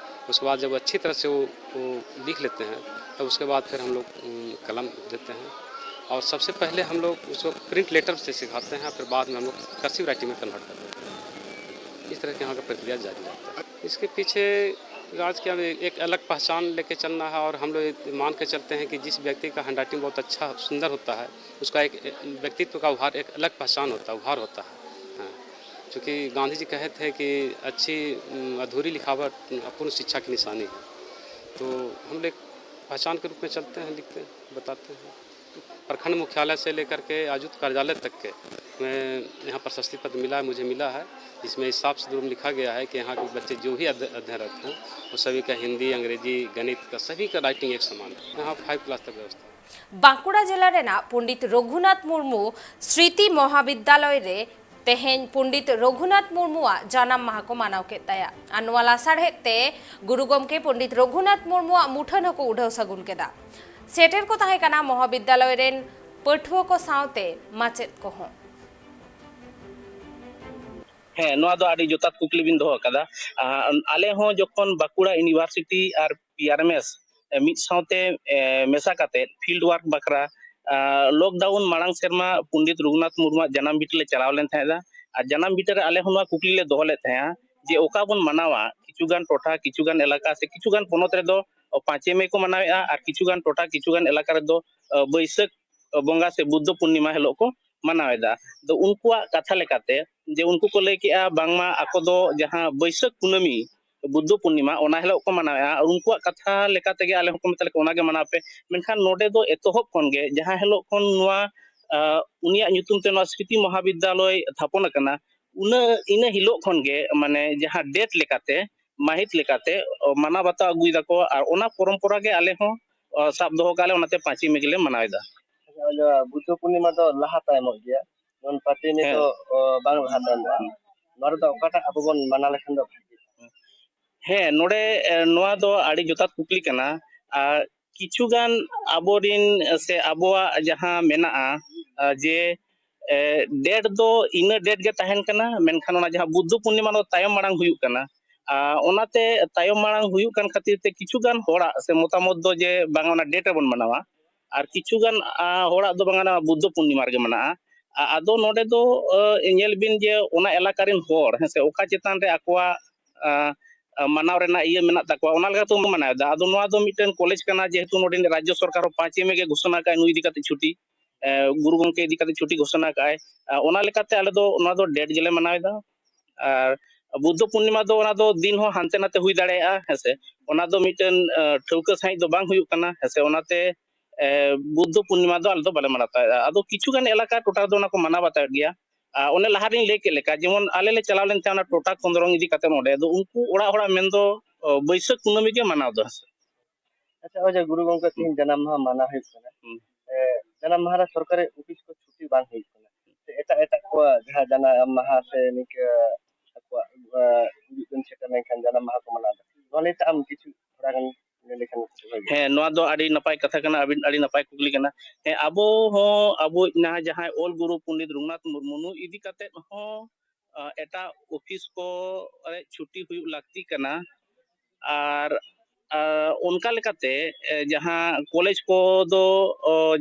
उसके बाद जब अच्छी तरह से वो वो लिख लेते हैं, तब उसके बाद फिर हम लोग कलम देते हैं। और सबसे पहले हम लोग उसको प्रिंट लेटर से सिखाते हैं, फिर बाद में हम लोग कर्सिव राइटिंग में कन्वर्ट कर देते हैं। इस तरह के यहाँ का प्रक्रिया जारी रहता है। इसके पीछे राज के एक अलग पहचान लेके चलना है और हम लोग मान के चलते हैं कि जिस व्यक्ति का हैंडराइटिंग बहुत अच्छा, सुंदर होता है, उसका एक व्यक्तित्व का उभार, एक अलग पहचान होता है, उभार होता है। हाँ, चूँकि गांधी जी कहे थे कि अच्छी अधूरी लिखावट अपूर्ण शिक्षा की निशानी है। तो हम लोग पहचान के रूप में चलते हैं, लिखते हैं, बताते हैं। प्रखंड मुख्यालय से लेकर के आयुक्त कार्यालय तक के मैं यहाँ प्रशस्ति पत्र मिला है, मुझे मिला है, जिसमें हिसाब से रूम लिखा गया है कि यहाँ के बच्चे जो भी अध्ययनरत हैं, वो सभी का हिंदी, अंग्रेजी, गणित का, सभी का राइटिंग एक समान है। यहाँ फाइव क्लास तक व्यवस्था है। ᱵᱟᱸᱠᱩᱲᱟ ᱡᱮᱞᱟ ᱨᱮᱱᱟᱜ ᱯᱚᱱᱰᱤᱛ ᱨᱚᱜᱷᱩᱱᱟᱛᱷ ᱢᱩᱨᱢᱩ ᱥᱨᱤᱛᱤ ᱢᱚᱦᱟᱵᱤᱫᱽᱫᱟᱞᱚᱭ ᱨᱮ ᱛᱮᱦᱮᱧ ᱯᱚᱱᱰᱤᱛ ᱨᱚᱜᱷᱩᱱᱟᱛᱷ ᱢᱩᱨᱢᱩᱣᱟᱜ ᱡᱟᱱᱟᱢ ᱢᱟᱦᱟ ᱠᱚ ᱢᱟᱱᱟᱣ ᱠᱮᱫ ᱛᱟᱭᱟ᱾ ᱟᱨ ᱱᱚᱣᱟ ᱞᱟᱥᱟᱲᱦᱮᱫ ᱛᱮ ᱜᱩᱨᱩ ᱜᱚᱢᱠᱮ ᱯᱚᱱᱰᱤᱛ ᱨᱚᱜᱷᱩᱱᱟᱛᱷ ᱢᱩᱨᱢᱩᱣᱟᱜ ᱢᱩᱴᱷᱟᱹᱱ ᱦᱚᱸᱠᱚ ᱩᱰᱷᱟᱹᱣ ᱥᱟᱹᱜᱩᱱ ᱠᱮᱫᱟ᱾ ᱥᱮᱴᱮᱨ ᱠᱚ ᱛᱟᱦᱮᱸ ᱠᱟᱱᱟ ᱢᱚᱦᱟᱵᱤᱫᱽᱫᱟᱞᱚᱭ ᱨᱮᱱ ᱯᱟᱹᱴᱷᱩᱣᱟᱹ ᱠᱚ ᱥᱟᱶᱛᱮ ᱢᱟᱪᱮᱫ ᱠᱚᱦᱚᱸ᱾ ᱦᱮᱸ, ᱱᱚᱣᱟ ᱫᱚ ᱟᱹᱰᱤ ᱡᱚᱛᱷᱟᱛ ᱠᱩᱠᱞᱤ ᱵᱤᱱ ᱫᱚᱦᱚ ᱟᱠᱟᱫᱟ᱾ ᱟᱞᱮ ᱦᱚᱸ ᱡᱚᱠᱷᱚᱱ ᱵᱟᱸᱠᱩᱲᱟ ᱤᱭᱩᱱᱤᱵᱷᱟᱨᱥᱤᱴᱤ ᱟᱨ ᱯᱤ ᱟᱨ ᱮᱢ ᱮᱥ ᱢᱤᱫ ᱥᱟᱶᱛᱮ ᱢᱮᱥᱟ ᱠᱟᱛᱮ ᱯᱷᱤᱞᱰ ᱣᱟᱨᱠ ᱵᱟᱠᱷᱨᱟ ᱞᱚᱠᱰᱟᱣᱩᱱ ᱢᱟᱲᱟᱝ ᱥᱮᱨᱢᱟ ᱯᱚᱱᱰᱤᱛ ᱨᱚᱜᱷᱩᱱᱟᱛᱷ ᱢᱩᱨᱢᱩᱣᱟᱜ ᱡᱟᱱᱟᱢ ᱵᱷᱤᱴᱟᱹ ᱞᱮ ᱪᱟᱞᱟᱣ ᱞᱮᱱ ᱛᱟᱦᱮᱸᱫᱼᱟ᱾ ᱟᱨ ᱡᱟᱱᱟᱢ ᱵᱷᱤᱴᱟᱹ ᱨᱮ ᱟᱞᱮ ᱦᱚᱸ ᱱᱚᱣᱟ ᱠᱩᱠᱞᱤ ᱞᱮ ᱫᱚᱦᱚ ᱞᱮᱫ ᱛᱟᱦᱮᱸᱫᱼᱟ ᱡᱮ ᱚᱠᱟ ᱵᱚᱱ ᱢᱟᱱᱟᱣᱟ, ᱠᱤᱪᱷᱩ ᱜᱟᱱ ᱴᱚᱴᱷᱟ, ᱠᱤᱪᱷᱩ ᱜᱟᱱ ᱮᱞᱟᱠᱟ ᱥᱮ ᱠᱤᱪᱷᱩ ᱜᱟᱱ ᱯᱚᱱᱚᱛ ᱨᱮᱫᱚ ᱯᱟᱸᱪᱮ ᱢᱮ ᱠᱚ ᱢᱟᱱᱟᱣᱮᱫᱼᱟ, ᱟᱨ ᱠᱤᱪᱷᱩ ᱜᱟᱱ ᱴᱚᱴᱷᱟ, ᱠᱤᱪᱷᱩ ᱜᱟᱱ ᱮᱞᱟᱠᱟ ᱨᱮᱫᱚ ᱵᱟᱹᱭᱥᱟᱹᱠᱷ ᱵᱚᱸᱜᱟ ᱥᱮ ᱵᱩᱫᱽᱫᱷᱚ ᱯᱩᱨᱱᱤᱢᱟ ᱦᱤᱞᱳᱜ ᱠᱚ ᱢᱟᱱᱟᱣ ᱮᱫᱟ᱾ ᱟᱫᱚ ᱩᱱᱠᱩᱣᱟᱜ ᱠᱟᱛᱷᱟ ᱞᱮᱠᱟᱛᱮ ᱡᱮ ᱩᱱᱠᱩ ᱠᱚ ᱞᱟᱹᱭ ᱠᱮᱜᱼᱟ ᱵᱟᱝᱢᱟ ᱟᱠᱚ ᱫᱚ ᱡᱟᱦᱟᱸ ᱵᱟᱹᱭᱥᱟᱹᱠᱷ ᱠᱩᱱᱟᱹᱢᱤ ᱵᱩᱫᱽᱫᱷᱚ ᱯᱩᱨᱱᱤᱢᱟ ᱚᱱᱟ ᱦᱤᱞᱳᱜ ᱠᱚ ᱢᱟᱱᱟᱣᱮᱫᱼᱟ᱾ ᱟᱨ ᱩᱱᱠᱩᱣᱟᱜ ᱠᱟᱛᱷᱟ ᱞᱮᱠᱟ ᱛᱮᱜᱮ ᱟᱞᱮ ᱦᱚᱸᱠᱚ ᱢᱮᱛᱟ ᱞᱮ ᱠᱟᱱᱟ ᱚᱱᱟᱜᱮ ᱢᱟᱱᱟᱣ ᱯᱮ᱾ ᱢᱮᱱᱠᱷᱟᱱ ᱱᱚᱰᱮ ᱫᱚ ᱮᱛᱚᱦᱚᱵ ᱠᱷᱚᱱ ᱜᱮ ᱡᱟᱦᱟᱸ ᱦᱤᱞᱳᱜ ᱠᱷᱚᱱ ᱱᱚᱣᱟ ᱩᱱᱤᱭᱟᱜ ᱧᱩᱛᱩᱢ ᱛᱮ ᱱᱚᱣᱟ ᱥᱨᱤᱛᱤ ᱢᱚᱦᱟᱵᱤᱫᱽᱫᱟᱞᱚᱭ ᱛᱷᱟᱯᱚᱱ ᱟᱠᱟᱱᱟ, ᱩᱱᱟᱹ ᱤᱱᱟᱹ ᱦᱤᱞᱳᱜ ᱠᱷᱚᱱ ᱜᱮ ᱢᱟᱱᱮ ᱡᱟᱦᱟᱸ ᱰᱮᱴ ᱞᱮᱠᱟᱛᱮ ᱢᱟᱹᱦᱤᱛ ᱞᱮᱠᱟᱛᱮ ᱢᱟᱱᱟᱣ ᱵᱟᱛᱟᱣ ᱟᱹᱜᱩᱭ ᱫᱟᱠᱚ᱾ ᱟᱨ ᱚᱱᱟ ᱯᱚᱨᱚᱢᱯᱚᱨᱟ ᱜᱮ ᱟᱞᱮ ᱦᱚᱸ ᱥᱟᱵ ᱫᱚᱦᱚ ᱠᱟᱜᱼᱟ ᱞᱮ, ᱚᱱᱟᱛᱮ ᱯᱟᱸᱪᱮᱭ ᱢᱮ ᱜᱮᱞᱮ ᱢᱟᱱᱟᱣ ᱮᱫᱟ᱾ ᱵᱩᱫᱽᱫᱷᱚ ᱯᱩᱨᱱᱤᱢᱟ ᱫᱚ ᱞᱟᱦᱟ ᱛᱟᱭᱚᱢᱚᱜ ᱜᱮᱭᱟ, ᱡᱮᱢᱚᱱ ᱯᱟᱸᱪᱮᱭ ᱢᱮ ᱫᱚ ᱵᱟᱝ ᱞᱟᱦᱟ ᱛᱟᱭᱚᱢᱚᱜᱼᱟ᱾ ᱱᱚᱣᱟ ᱨᱮᱫᱚ ᱚᱠᱟᱴᱟᱜ ᱟᱵᱚ ᱵᱚᱱ ᱢᱟᱱᱟᱣ ᱞᱮᱠᱷᱟᱱ ᱫᱚ ᱵᱷᱟᱜᱮ? ᱦᱮᱸ, ᱱᱚᱰᱮ ᱱᱚᱣᱟ ᱫᱚ ᱟᱹᱰᱤ ᱡᱚᱛᱷᱟᱛ ᱠᱩᱠᱞᱤ ᱠᱟᱱᱟ᱾ ᱟᱨ ᱠᱤᱪᱷᱩ ᱜᱟᱱ ᱟᱵᱚᱨᱤᱱ ᱥᱮ ᱟᱵᱚᱣᱟᱜ ᱡᱟᱦᱟᱸ ᱢᱮᱱᱟᱜᱼᱟ ᱡᱮ ᱰᱮᱴ ᱫᱚ ᱤᱱᱟᱹ ᱰᱮᱴ ᱜᱮ ᱛᱟᱦᱮᱱ ᱠᱟᱱᱟ, ᱢᱮᱱᱠᱷᱟᱱ ᱚᱱᱟ ᱡᱟᱦᱟᱸ ᱵᱩᱫᱽᱫᱷᱚ ᱯᱩᱨᱱᱤᱢᱟ ᱫᱚ ᱛᱟᱭᱚᱢ ᱢᱟᱲᱟᱝ ᱦᱩᱭᱩᱜ ᱠᱟᱱᱟ᱾ ᱟᱨ ᱚᱱᱟᱛᱮ ᱛᱟᱭᱚᱢ ᱢᱟᱲᱟᱝ ᱦᱩᱭᱩᱜ ᱠᱟᱱ ᱠᱷᱟᱹᱛᱤᱨ ᱛᱮ ᱠᱤᱪᱷᱩ ᱜᱟᱱ ᱦᱚᱲᱟᱜ ᱥᱮ ᱢᱚᱛᱟᱢᱚᱛ ᱫᱚ ᱡᱮ ᱵᱟᱝ ᱚᱱᱟ ᱰᱮᱴ ᱨᱮᱵᱚᱱ ᱢᱟᱱᱟᱣᱟ, ᱟᱨ ᱠᱤᱪᱷᱩ ᱜᱟᱱ ᱦᱚᱲᱟᱜ ᱫᱚ ᱵᱟᱝ ᱚᱱᱟ ᱵᱩᱫᱽᱫᱷᱚ ᱯᱩᱨᱱᱤᱢᱟ ᱨᱮᱜᱮ ᱢᱮᱱᱟᱜᱼᱟ᱾ ᱟᱫᱚ ᱱᱚᱰᱮ ᱫᱚ ᱧᱮᱞ ᱵᱤᱱ ᱡᱮ ᱚᱱᱟ ᱮᱞᱟᱠᱟ ᱨᱮᱱ ᱦᱚᱲ ᱦᱮᱸ ᱥᱮ ᱚᱠᱟ ᱪᱮᱛᱟᱱ ᱨᱮ ᱟᱠᱚᱣᱟᱜ ᱢᱟᱱᱟᱣ ᱨᱮᱱᱟᱜ ᱤᱭᱟᱹ ᱢᱮᱱᱟᱜ ᱛᱟᱠᱚᱣᱟ, ᱚᱱᱟ ᱞᱮᱠᱟᱛᱮ ᱢᱟᱱᱟᱣ ᱮᱫᱟ᱾ ᱟᱫᱚ ᱱᱚᱣᱟ ᱫᱚ ᱢᱤᱫᱴᱮᱱ ᱠᱚᱞᱮᱡᱽ ᱠᱟᱱᱟ, ᱡᱮᱦᱮᱛᱩ ᱱᱚᱰᱮ ᱨᱟᱡᱽᱡᱚ ᱥᱚᱨᱠᱟᱨ ᱦᱚᱸ ᱯᱟᱸᱪᱮ ᱢᱮ ᱜᱮ ᱜᱷᱳᱥᱚᱱᱟ ᱠᱟᱜᱼᱟᱭ ᱱᱩᱭ ᱤᱫᱤ ᱠᱟᱛᱮ ᱪᱷᱩᱴᱤ, ᱜᱩᱨᱩ ᱜᱚᱢᱠᱮ ᱤᱫᱤ ᱠᱟᱛᱮ ᱪᱷᱩᱴᱤ ᱜᱷᱳᱥᱚᱱᱟ ᱠᱟᱜᱼᱟᱭ᱾ ᱚᱱᱟ ᱞᱮᱠᱟᱛᱮ ᱟᱞᱮ ᱫᱚ ᱱᱚᱣᱟ ᱫᱚ ᱰᱮᱴ ᱜᱮᱞᱮ ᱢᱟᱱᱟᱣ ᱮᱫᱟ᱾ ᱟᱨ ᱵᱩᱫᱽᱫᱷᱚ ᱯᱩᱨᱱᱤᱢᱟ ᱫᱚ ᱚᱱᱟ ᱫᱚ ᱫᱤᱱ ᱦᱚᱸ ᱦᱟᱱᱛᱮ ᱱᱟᱛᱮ ᱦᱩᱭ ᱫᱟᱲᱮᱭᱟᱜᱼᱟ, ᱦᱮᱸᱥᱮ, ᱚᱱᱟ ᱫᱚ ᱢᱤᱫᱴᱮᱱ ᱴᱷᱟᱹᱣᱠᱟᱹ ᱥᱟᱺᱦᱤᱡ ᱫᱚ ᱵᱟᱝ ᱦᱩᱭᱩᱜ ᱠᱟᱱᱟ, ᱦᱮᱸᱥᱮ, ᱚᱱᱟᱛᱮ ᱵᱩᱫᱽᱫᱷᱚ ᱯᱩᱨᱱᱤᱢᱟ ᱫᱚ ᱟᱞᱮ ᱫᱚ ᱵᱟᱞᱮ ᱢᱟᱱᱟᱣ ᱛᱟᱦᱮᱸᱫ᱾ ᱟᱫᱚ ᱠᱤᱪᱷᱩ ᱜᱟᱱ ᱮᱞᱟᱠᱟ ᱴᱚᱴᱷᱟ ᱨᱮᱫᱚ ᱚᱱᱟ ᱠᱚ ᱢᱟᱱᱟᱣ ᱵᱟᱛᱟᱣᱮᱫ ᱜᱮᱭᱟ᱾ ᱟᱨ ᱚᱱᱮ ᱞᱟᱦᱟ ᱨᱤᱧ ᱞᱟᱹᱭ ᱠᱮᱫ ᱞᱮᱠᱟ, ᱡᱮᱢᱚᱱ ᱟᱞᱮ ᱞᱮ ᱪᱟᱞᱟᱣ ᱞᱮᱱ ᱛᱟᱦᱮᱸᱫ ᱚᱱᱟ ᱴᱚᱴᱟ ᱠᱷᱚᱸᱫᱽᱨᱚᱝ ᱤᱫᱤ ᱠᱟᱛᱮ, ᱚᱸᱰᱮ ᱫᱚ ᱩᱱᱠᱩ ᱚᱲᱟᱜ ᱦᱚᱲᱟᱜ ᱢᱮᱱ ᱫᱚ ᱵᱟᱹᱭᱥᱟᱹᱠᱷ ᱠᱩᱱᱟᱹᱢᱤ ᱜᱮ ᱢᱟᱱᱟᱣ ᱫᱚ᱾ ᱟᱪᱪᱷᱟ, ᱱᱚᱜᱼᱚᱭ ᱡᱮ ᱜᱩᱨᱩ ᱜᱚᱢᱠᱮ ᱛᱮᱦᱮᱧ ᱡᱟᱱᱟᱢ ᱢᱟᱦᱟ ᱢᱟᱱᱟᱣ ᱦᱩᱭᱩᱜ ᱠᱟᱱᱟ, ᱡᱟᱱᱟᱢ ᱢᱟᱦᱟ ᱨᱮ ᱥᱚᱨᱠᱟᱨᱤ ᱚᱯᱷᱤᱥ ᱠᱚ ᱪᱷᱩᱴᱤ ᱵᱟᱝ ᱦᱩᱭᱩᱜ ᱠᱟᱱᱟ, ᱥᱮ ᱮᱴᱟᱜ ᱮᱴᱟᱜ ᱠᱚᱣᱟᱜ ᱡᱟᱦᱟᱸ ᱡᱟᱱᱟᱢ ᱢᱟᱦᱟ ᱥᱮ ᱱᱤᱝᱠᱟᱹ ᱟᱠᱚᱣᱟᱜ ᱜᱩᱡᱩᱜ ᱫᱤᱱ ᱥᱮᱴᱮᱨ ᱞᱮᱱᱠᱷᱟᱱ ᱡᱟᱱᱟᱢ ᱢᱟᱦᱟ ᱠᱚ ᱢᱟᱱᱟᱣ ᱮᱫᱟ, ᱱᱚᱣᱟ ᱞᱟᱹᱭᱛᱮ ᱟᱢ ᱠᱤᱪᱷᱩ ᱛᱷᱚᱲᱟ ᱜᱟᱱ ᱞᱟᱹᱭ ᱞᱮᱠᱷᱟᱱ ᱵᱷᱟᱹᱜᱤ᱾ ᱦᱮᱸ, ᱱᱚᱣᱟ ᱫᱚ ᱟᱹᱰᱤ ᱱᱟᱯᱟᱭ ᱠᱟᱛᱷᱟ ᱠᱟᱱᱟ, ᱟᱹᱵᱤᱱ ᱟᱹᱰᱤ ᱱᱟᱯᱟᱭ ᱠᱩᱠᱞᱤ ᱠᱟᱱᱟ᱾ ᱦᱮᱸ, ᱟᱵᱚ ᱦᱚᱸ ᱟᱵᱚ ᱡᱟᱦᱟᱸ ᱚᱞ ᱜᱩᱨᱩ ᱯᱚᱱᱰᱤᱛ ᱨᱚᱜᱷᱩᱱᱟᱛᱷ ᱢᱩᱨᱢᱩ ᱱᱩᱭ ᱤᱫᱤ ᱠᱟᱛᱮ ᱦᱚᱸ ᱮᱴᱟᱜ ᱚᱯᱷᱤᱥ ᱠᱚ ᱨᱮ ᱪᱷᱩᱴᱤ ᱦᱩᱭᱩᱜ ᱞᱟᱹᱠᱛᱤ ᱠᱟᱱᱟ᱾ ᱟᱨ ᱚᱱᱠᱟ ᱞᱮᱠᱟᱛᱮ ᱡᱟᱦᱟᱸ ᱠᱚᱞᱮᱡᱽ ᱠᱚᱫᱚ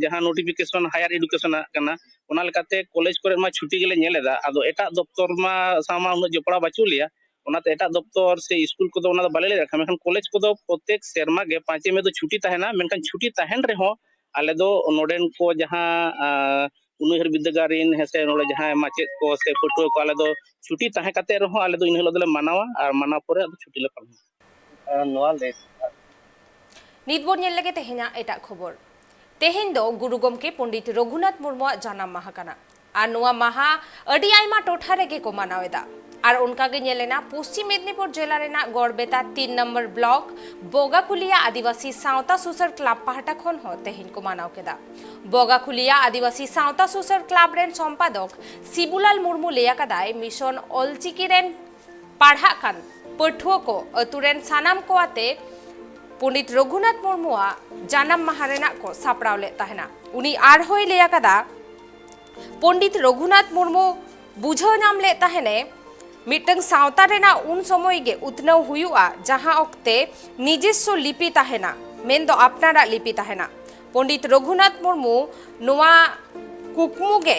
ᱡᱟᱦᱟᱸ ᱱᱳᱴᱤᱯᱷᱤᱠᱮᱥᱚᱱ ᱦᱟᱭᱟᱨ ᱮᱰᱩᱠᱮᱥᱚᱱᱟᱜ ᱠᱟᱱᱟ, ᱚᱱᱟ ᱞᱮᱠᱟᱛᱮ ᱠᱚᱞᱮᱡᱽ ᱠᱚᱨᱮ ᱢᱟ ᱪᱷᱩᱴᱤ ᱜᱮᱞᱮ ᱧᱮᱞ ᱮᱫᱟ᱾ ᱟᱫᱚ ᱮᱴᱟᱜ ᱫᱚᱯᱛᱚᱨ ᱢᱟ ᱥᱟᱶ ᱢᱟ ᱩᱱᱟᱹᱜ ᱡᱚᱯᱲᱟᱣ ᱵᱟᱹᱪᱩᱜ ᱞᱮᱭᱟ, ᱚᱱᱟᱛᱮ ᱮᱴᱟᱜ ᱫᱚᱯᱛᱚᱨ ᱥᱮ ᱥᱠᱩᱞ ᱠᱚᱫᱚ ᱚᱱᱟ ᱫᱚ ᱵᱟᱞᱮ ᱞᱟᱹᱭ ᱫᱟᱲᱮᱭᱟᱜ ᱠᱟᱱᱟ᱾ ᱢᱮᱱᱠᱷᱟᱱ ᱠᱚᱞᱮᱡᱽ ᱠᱚᱫᱚ ᱯᱨᱚᱛᱮᱠ ᱥᱮᱨᱢᱟ ᱜᱮ ᱯᱟᱸᱪᱮᱭ ᱢᱮ ᱫᱚ ᱪᱷᱩᱴᱤ ᱛᱟᱦᱮᱱᱟ, ᱢᱮᱱᱠᱷᱟᱱ ᱪᱷᱩᱴᱤ ᱛᱟᱦᱮᱱ ᱨᱮᱦᱚᱸ ᱟᱞᱮ ᱫᱚ ᱱᱚᱰᱮᱱ ᱠᱚ ᱡᱟᱦᱟᱸ ᱩᱱᱩᱭᱦᱟᱹᱨ ᱵᱤᱨᱫᱟᱹᱜᱟᱲ ᱨᱮᱱ ᱦᱮᱸ ᱥᱮ ᱱᱚᱰᱮ ᱡᱟᱦᱟᱸᱭ ᱢᱟᱪᱮᱫ ᱠᱚ ᱥᱮ ᱯᱟᱹᱴᱷᱩᱣᱟᱹ ᱠᱚ ᱟᱞᱮ ᱫᱚ ᱪᱷᱩᱴᱤ ᱛᱟᱦᱮᱸ ᱠᱟᱛᱮ ᱨᱮᱦᱚᱸ ᱟᱞᱮ ᱫᱚ ᱤᱱᱟᱹ ᱦᱤᱞᱳᱜ ᱫᱚᱞᱮ ᱢᱟᱱᱟᱣᱟ ᱟᱨ ᱢᱟᱱᱟᱣ ᱯᱚᱨᱮ ᱟᱫᱚ ᱪᱷᱩᱴᱤ ᱞᱮ ᱯᱟᱞᱚᱱᱟ᱾ ᱱᱚᱣᱟ ᱞᱟᱹᱭ ᱱᱤᱛ ᱵᱚᱱ ᱧᱮᱞ ᱞᱮᱜᱮ ᱛᱮᱦᱮᱧᱟᱜ ᱮᱴᱟᱜ ᱠᱷᱚᱵᱚᱨ᱾ ᱛᱮᱦᱮᱧ ᱫᱚ ᱜᱩᱨᱩ ᱜᱚᱢᱠᱮ ᱯᱚᱱᱰᱤᱛ ᱨᱚᱜᱷᱩᱱᱟᱛᱷ ᱢᱩᱨᱢᱩᱣᱟᱜ ᱡᱟᱱᱟᱢ ᱢᱟᱦᱟ ᱠᱟᱱᱟ᱾ ᱟᱨ ᱱᱚᱣᱟ ᱢᱟᱦᱟ ᱟᱹᱰᱤ ᱟᱭᱢᱟ ᱴᱚᱴᱷᱟ ᱨᱮᱜᱮ ᱠᱚ ᱢᱟᱱᱟᱣ ᱮᱫᱟ᱾ ᱟᱨ ᱚᱱᱠᱟ ᱜᱮ ᱧᱮᱞ ᱮᱱᱟ ᱯᱚᱥᱪᱤᱢ ᱢᱮᱫᱽᱱᱤᱯᱩᱨ ᱡᱮᱞᱟ ᱨᱮᱱᱟᱜ ᱜᱚᱲᱵᱮᱛᱟ ᱛᱤᱱ ᱱᱚᱢᱵᱚᱨ ᱵᱞᱚᱠ ᱵᱚᱜᱟᱠᱷᱩᱞᱤᱭᱟ ᱟᱹᱫᱤᱵᱟᱹᱥᱤ ᱥᱟᱶᱛᱟ ᱥᱩᱥᱟᱹᱨ ᱠᱞᱟᱵᱽ ᱯᱟᱦᱴᱟ ᱠᱷᱚᱱ ᱦᱚᱸ ᱛᱮᱦᱮᱧ ᱠᱚ ᱢᱟᱱᱟᱣ ᱠᱮᱫᱟ᱾ ᱵᱚᱜᱟᱠᱷᱩᱞᱤᱭᱟ ᱟᱹᱫᱤᱵᱟᱹᱥᱤ ᱥᱟᱶᱛᱟ ᱥᱩᱥᱟᱹᱨ ᱠᱞᱟᱵᱽ ᱨᱮᱱ ᱥᱚᱢᱯᱟᱫᱚᱠ ᱥᱤᱵᱩᱞᱟᱞ ᱢᱩᱨᱢᱩ ᱞᱟᱹᱭ ᱟᱠᱟᱫᱟᱭ, ᱢᱤᱥᱚᱱ ᱚᱞᱪᱤᱠᱤ ᱨᱮᱱ ᱯᱟᱲᱦᱟᱜ ᱠᱟᱱ ᱯᱟᱹᱴᱷᱩᱣᱟᱹ ᱠᱚ ᱟᱹᱛᱩ ᱨᱮᱱ ᱥᱟᱱᱟᱢ ᱠᱚ ᱟᱛᱮ ᱯᱚᱱᱰᱤᱛ ᱨᱚᱜᱷᱩᱱᱟᱛᱷ ᱢᱩᱨᱢᱩᱣᱟᱜ ᱡᱟᱱᱟᱢ ᱢᱟᱦᱟ ᱨᱮᱱᱟᱜ ᱠᱚ ᱥᱟᱯᱲᱟᱣ ᱞᱮᱫ ᱛᱟᱦᱮᱱᱟ᱾ ᱩᱱᱤ ᱟᱨᱦᱚᱸᱭ ᱞᱟᱹᱭ ᱟᱠᱟᱫᱟ, ᱯᱚᱱᱰᱤᱛ ᱨᱚᱜᱷᱩᱱᱟᱛᱷ ᱢᱩᱨᱢᱩ ᱵᱩᱡᱷᱟᱹᱣ ᱧᱟᱢ ᱞᱮᱫ ᱛᱟᱦᱮᱱᱮ, ᱢᱤᱫᱴᱟᱝ ᱥᱟᱶᱛᱟ ᱨᱮᱱᱟᱜ ᱩᱱ ᱥᱚᱢᱚᱭ ᱜᱮ ᱩᱛᱱᱟᱹᱣ ᱦᱩᱭᱩᱜᱼᱟ, ᱡᱟᱦᱟᱸ ᱚᱠᱛᱮ ᱱᱤᱡᱮᱥᱥᱚ ᱞᱤᱯᱤ ᱛᱟᱦᱮᱱᱟ, ᱢᱮᱱᱫᱚ ᱟᱯᱱᱟᱨᱟᱜ ᱞᱤᱯᱤ ᱛᱟᱦᱮᱱᱟ᱾ ᱯᱚᱱᱰᱤᱛ ᱨᱚᱜᱷᱩᱱᱟᱛᱷ ᱢᱩᱨᱢᱩ ᱱᱚᱣᱟ ᱠᱩᱠᱢᱩ ᱜᱮ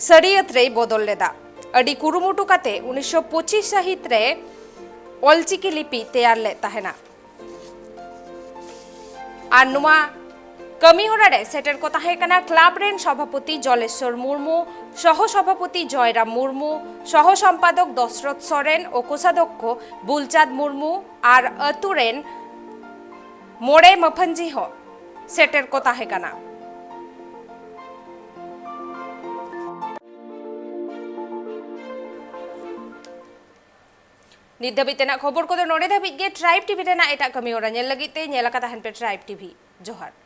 ᱥᱟᱹᱨᱤᱭᱟᱹᱛ ᱨᱮᱭ ᱵᱚᱫᱚᱞ ᱞᱮᱫᱟ᱾ ᱟᱹᱰᱤ ᱠᱩᱨᱩᱢᱩᱴᱩ ᱠᱟᱛᱮ ᱩᱱᱤᱥᱥᱚ ᱯᱚᱸᱪᱤᱥ ᱥᱟᱹᱦᱤᱛ ᱨᱮ ᱚᱞᱪᱤᱠᱤ ᱞᱤᱯᱤ ᱛᱮᱭᱟᱨ ᱞᱮᱫ ᱛᱟᱦᱮᱱᱟ᱾ ᱟᱨ ᱱᱚᱣᱟ ᱠᱟᱹᱢᱤ ᱦᱚᱨᱟ ᱨᱮ ᱥᱮᱴᱮᱨ ᱠᱚ ᱛᱟᱦᱮᱸ ᱠᱟᱱᱟ ᱠᱞᱟᱵᱽ ᱨᱮᱱ ᱥᱚᱵᱷᱟᱯᱚᱛᱤ ᱡᱚᱞᱮᱥᱣᱚᱨ ᱢᱩᱨᱢᱩ, ᱥᱚᱦᱚ ᱥᱚᱵᱷᱟᱯᱚᱛᱤ ᱡᱚᱭᱨᱟᱢ ᱢᱩᱨᱢᱩ, ᱥᱚᱦᱚ ᱥᱚᱢᱯᱟᱫᱚᱠ ᱫᱚᱥᱨᱚᱛᱷ ᱥᱚᱨᱮᱱ ᱳ ᱠᱳᱥᱟᱫᱷᱚᱠᱠᱷᱚ ᱵᱩᱞᱪᱟᱸᱫᱽ ᱢᱩᱨᱢᱩ ᱟᱨ ᱟᱹᱛᱩ ᱨᱮᱱ ᱢᱚᱬᱮ ᱢᱟᱹᱯᱷᱟᱹᱱᱡᱤ ᱦᱚᱸ ᱥᱮᱴᱮᱨ ᱠᱚ ᱛᱟᱦᱮᱸ ᱠᱟᱱᱟ᱾ ᱱᱤᱛ ᱫᱷᱟᱹᱵᱤᱡ ᱛᱮᱱᱟᱜ ᱠᱷᱚᱵᱚᱨ ᱠᱚᱫᱚ ᱱᱚᱰᱮ ᱫᱷᱟᱹᱵᱤᱡ ᱜᱮ᱾ ᱴᱨᱟᱭᱤᱵᱽ ᱴᱤᱵᱷᱤ ᱨᱮᱱᱟᱜ ᱮᱴᱟᱜ ᱠᱟᱹᱢᱤ ᱦᱚᱨᱟ ᱧᱮᱞ ᱞᱟᱹᱜᱤᱫ ᱛᱮ ᱧᱮᱞ ᱟᱠᱟ ᱛᱟᱦᱮᱱ ᱯᱮ ᱴᱨᱟᱭᱤᱵᱽ ᱴᱤᱵᱷᱤ᱾ ᱡᱚᱦᱟᱨ᱾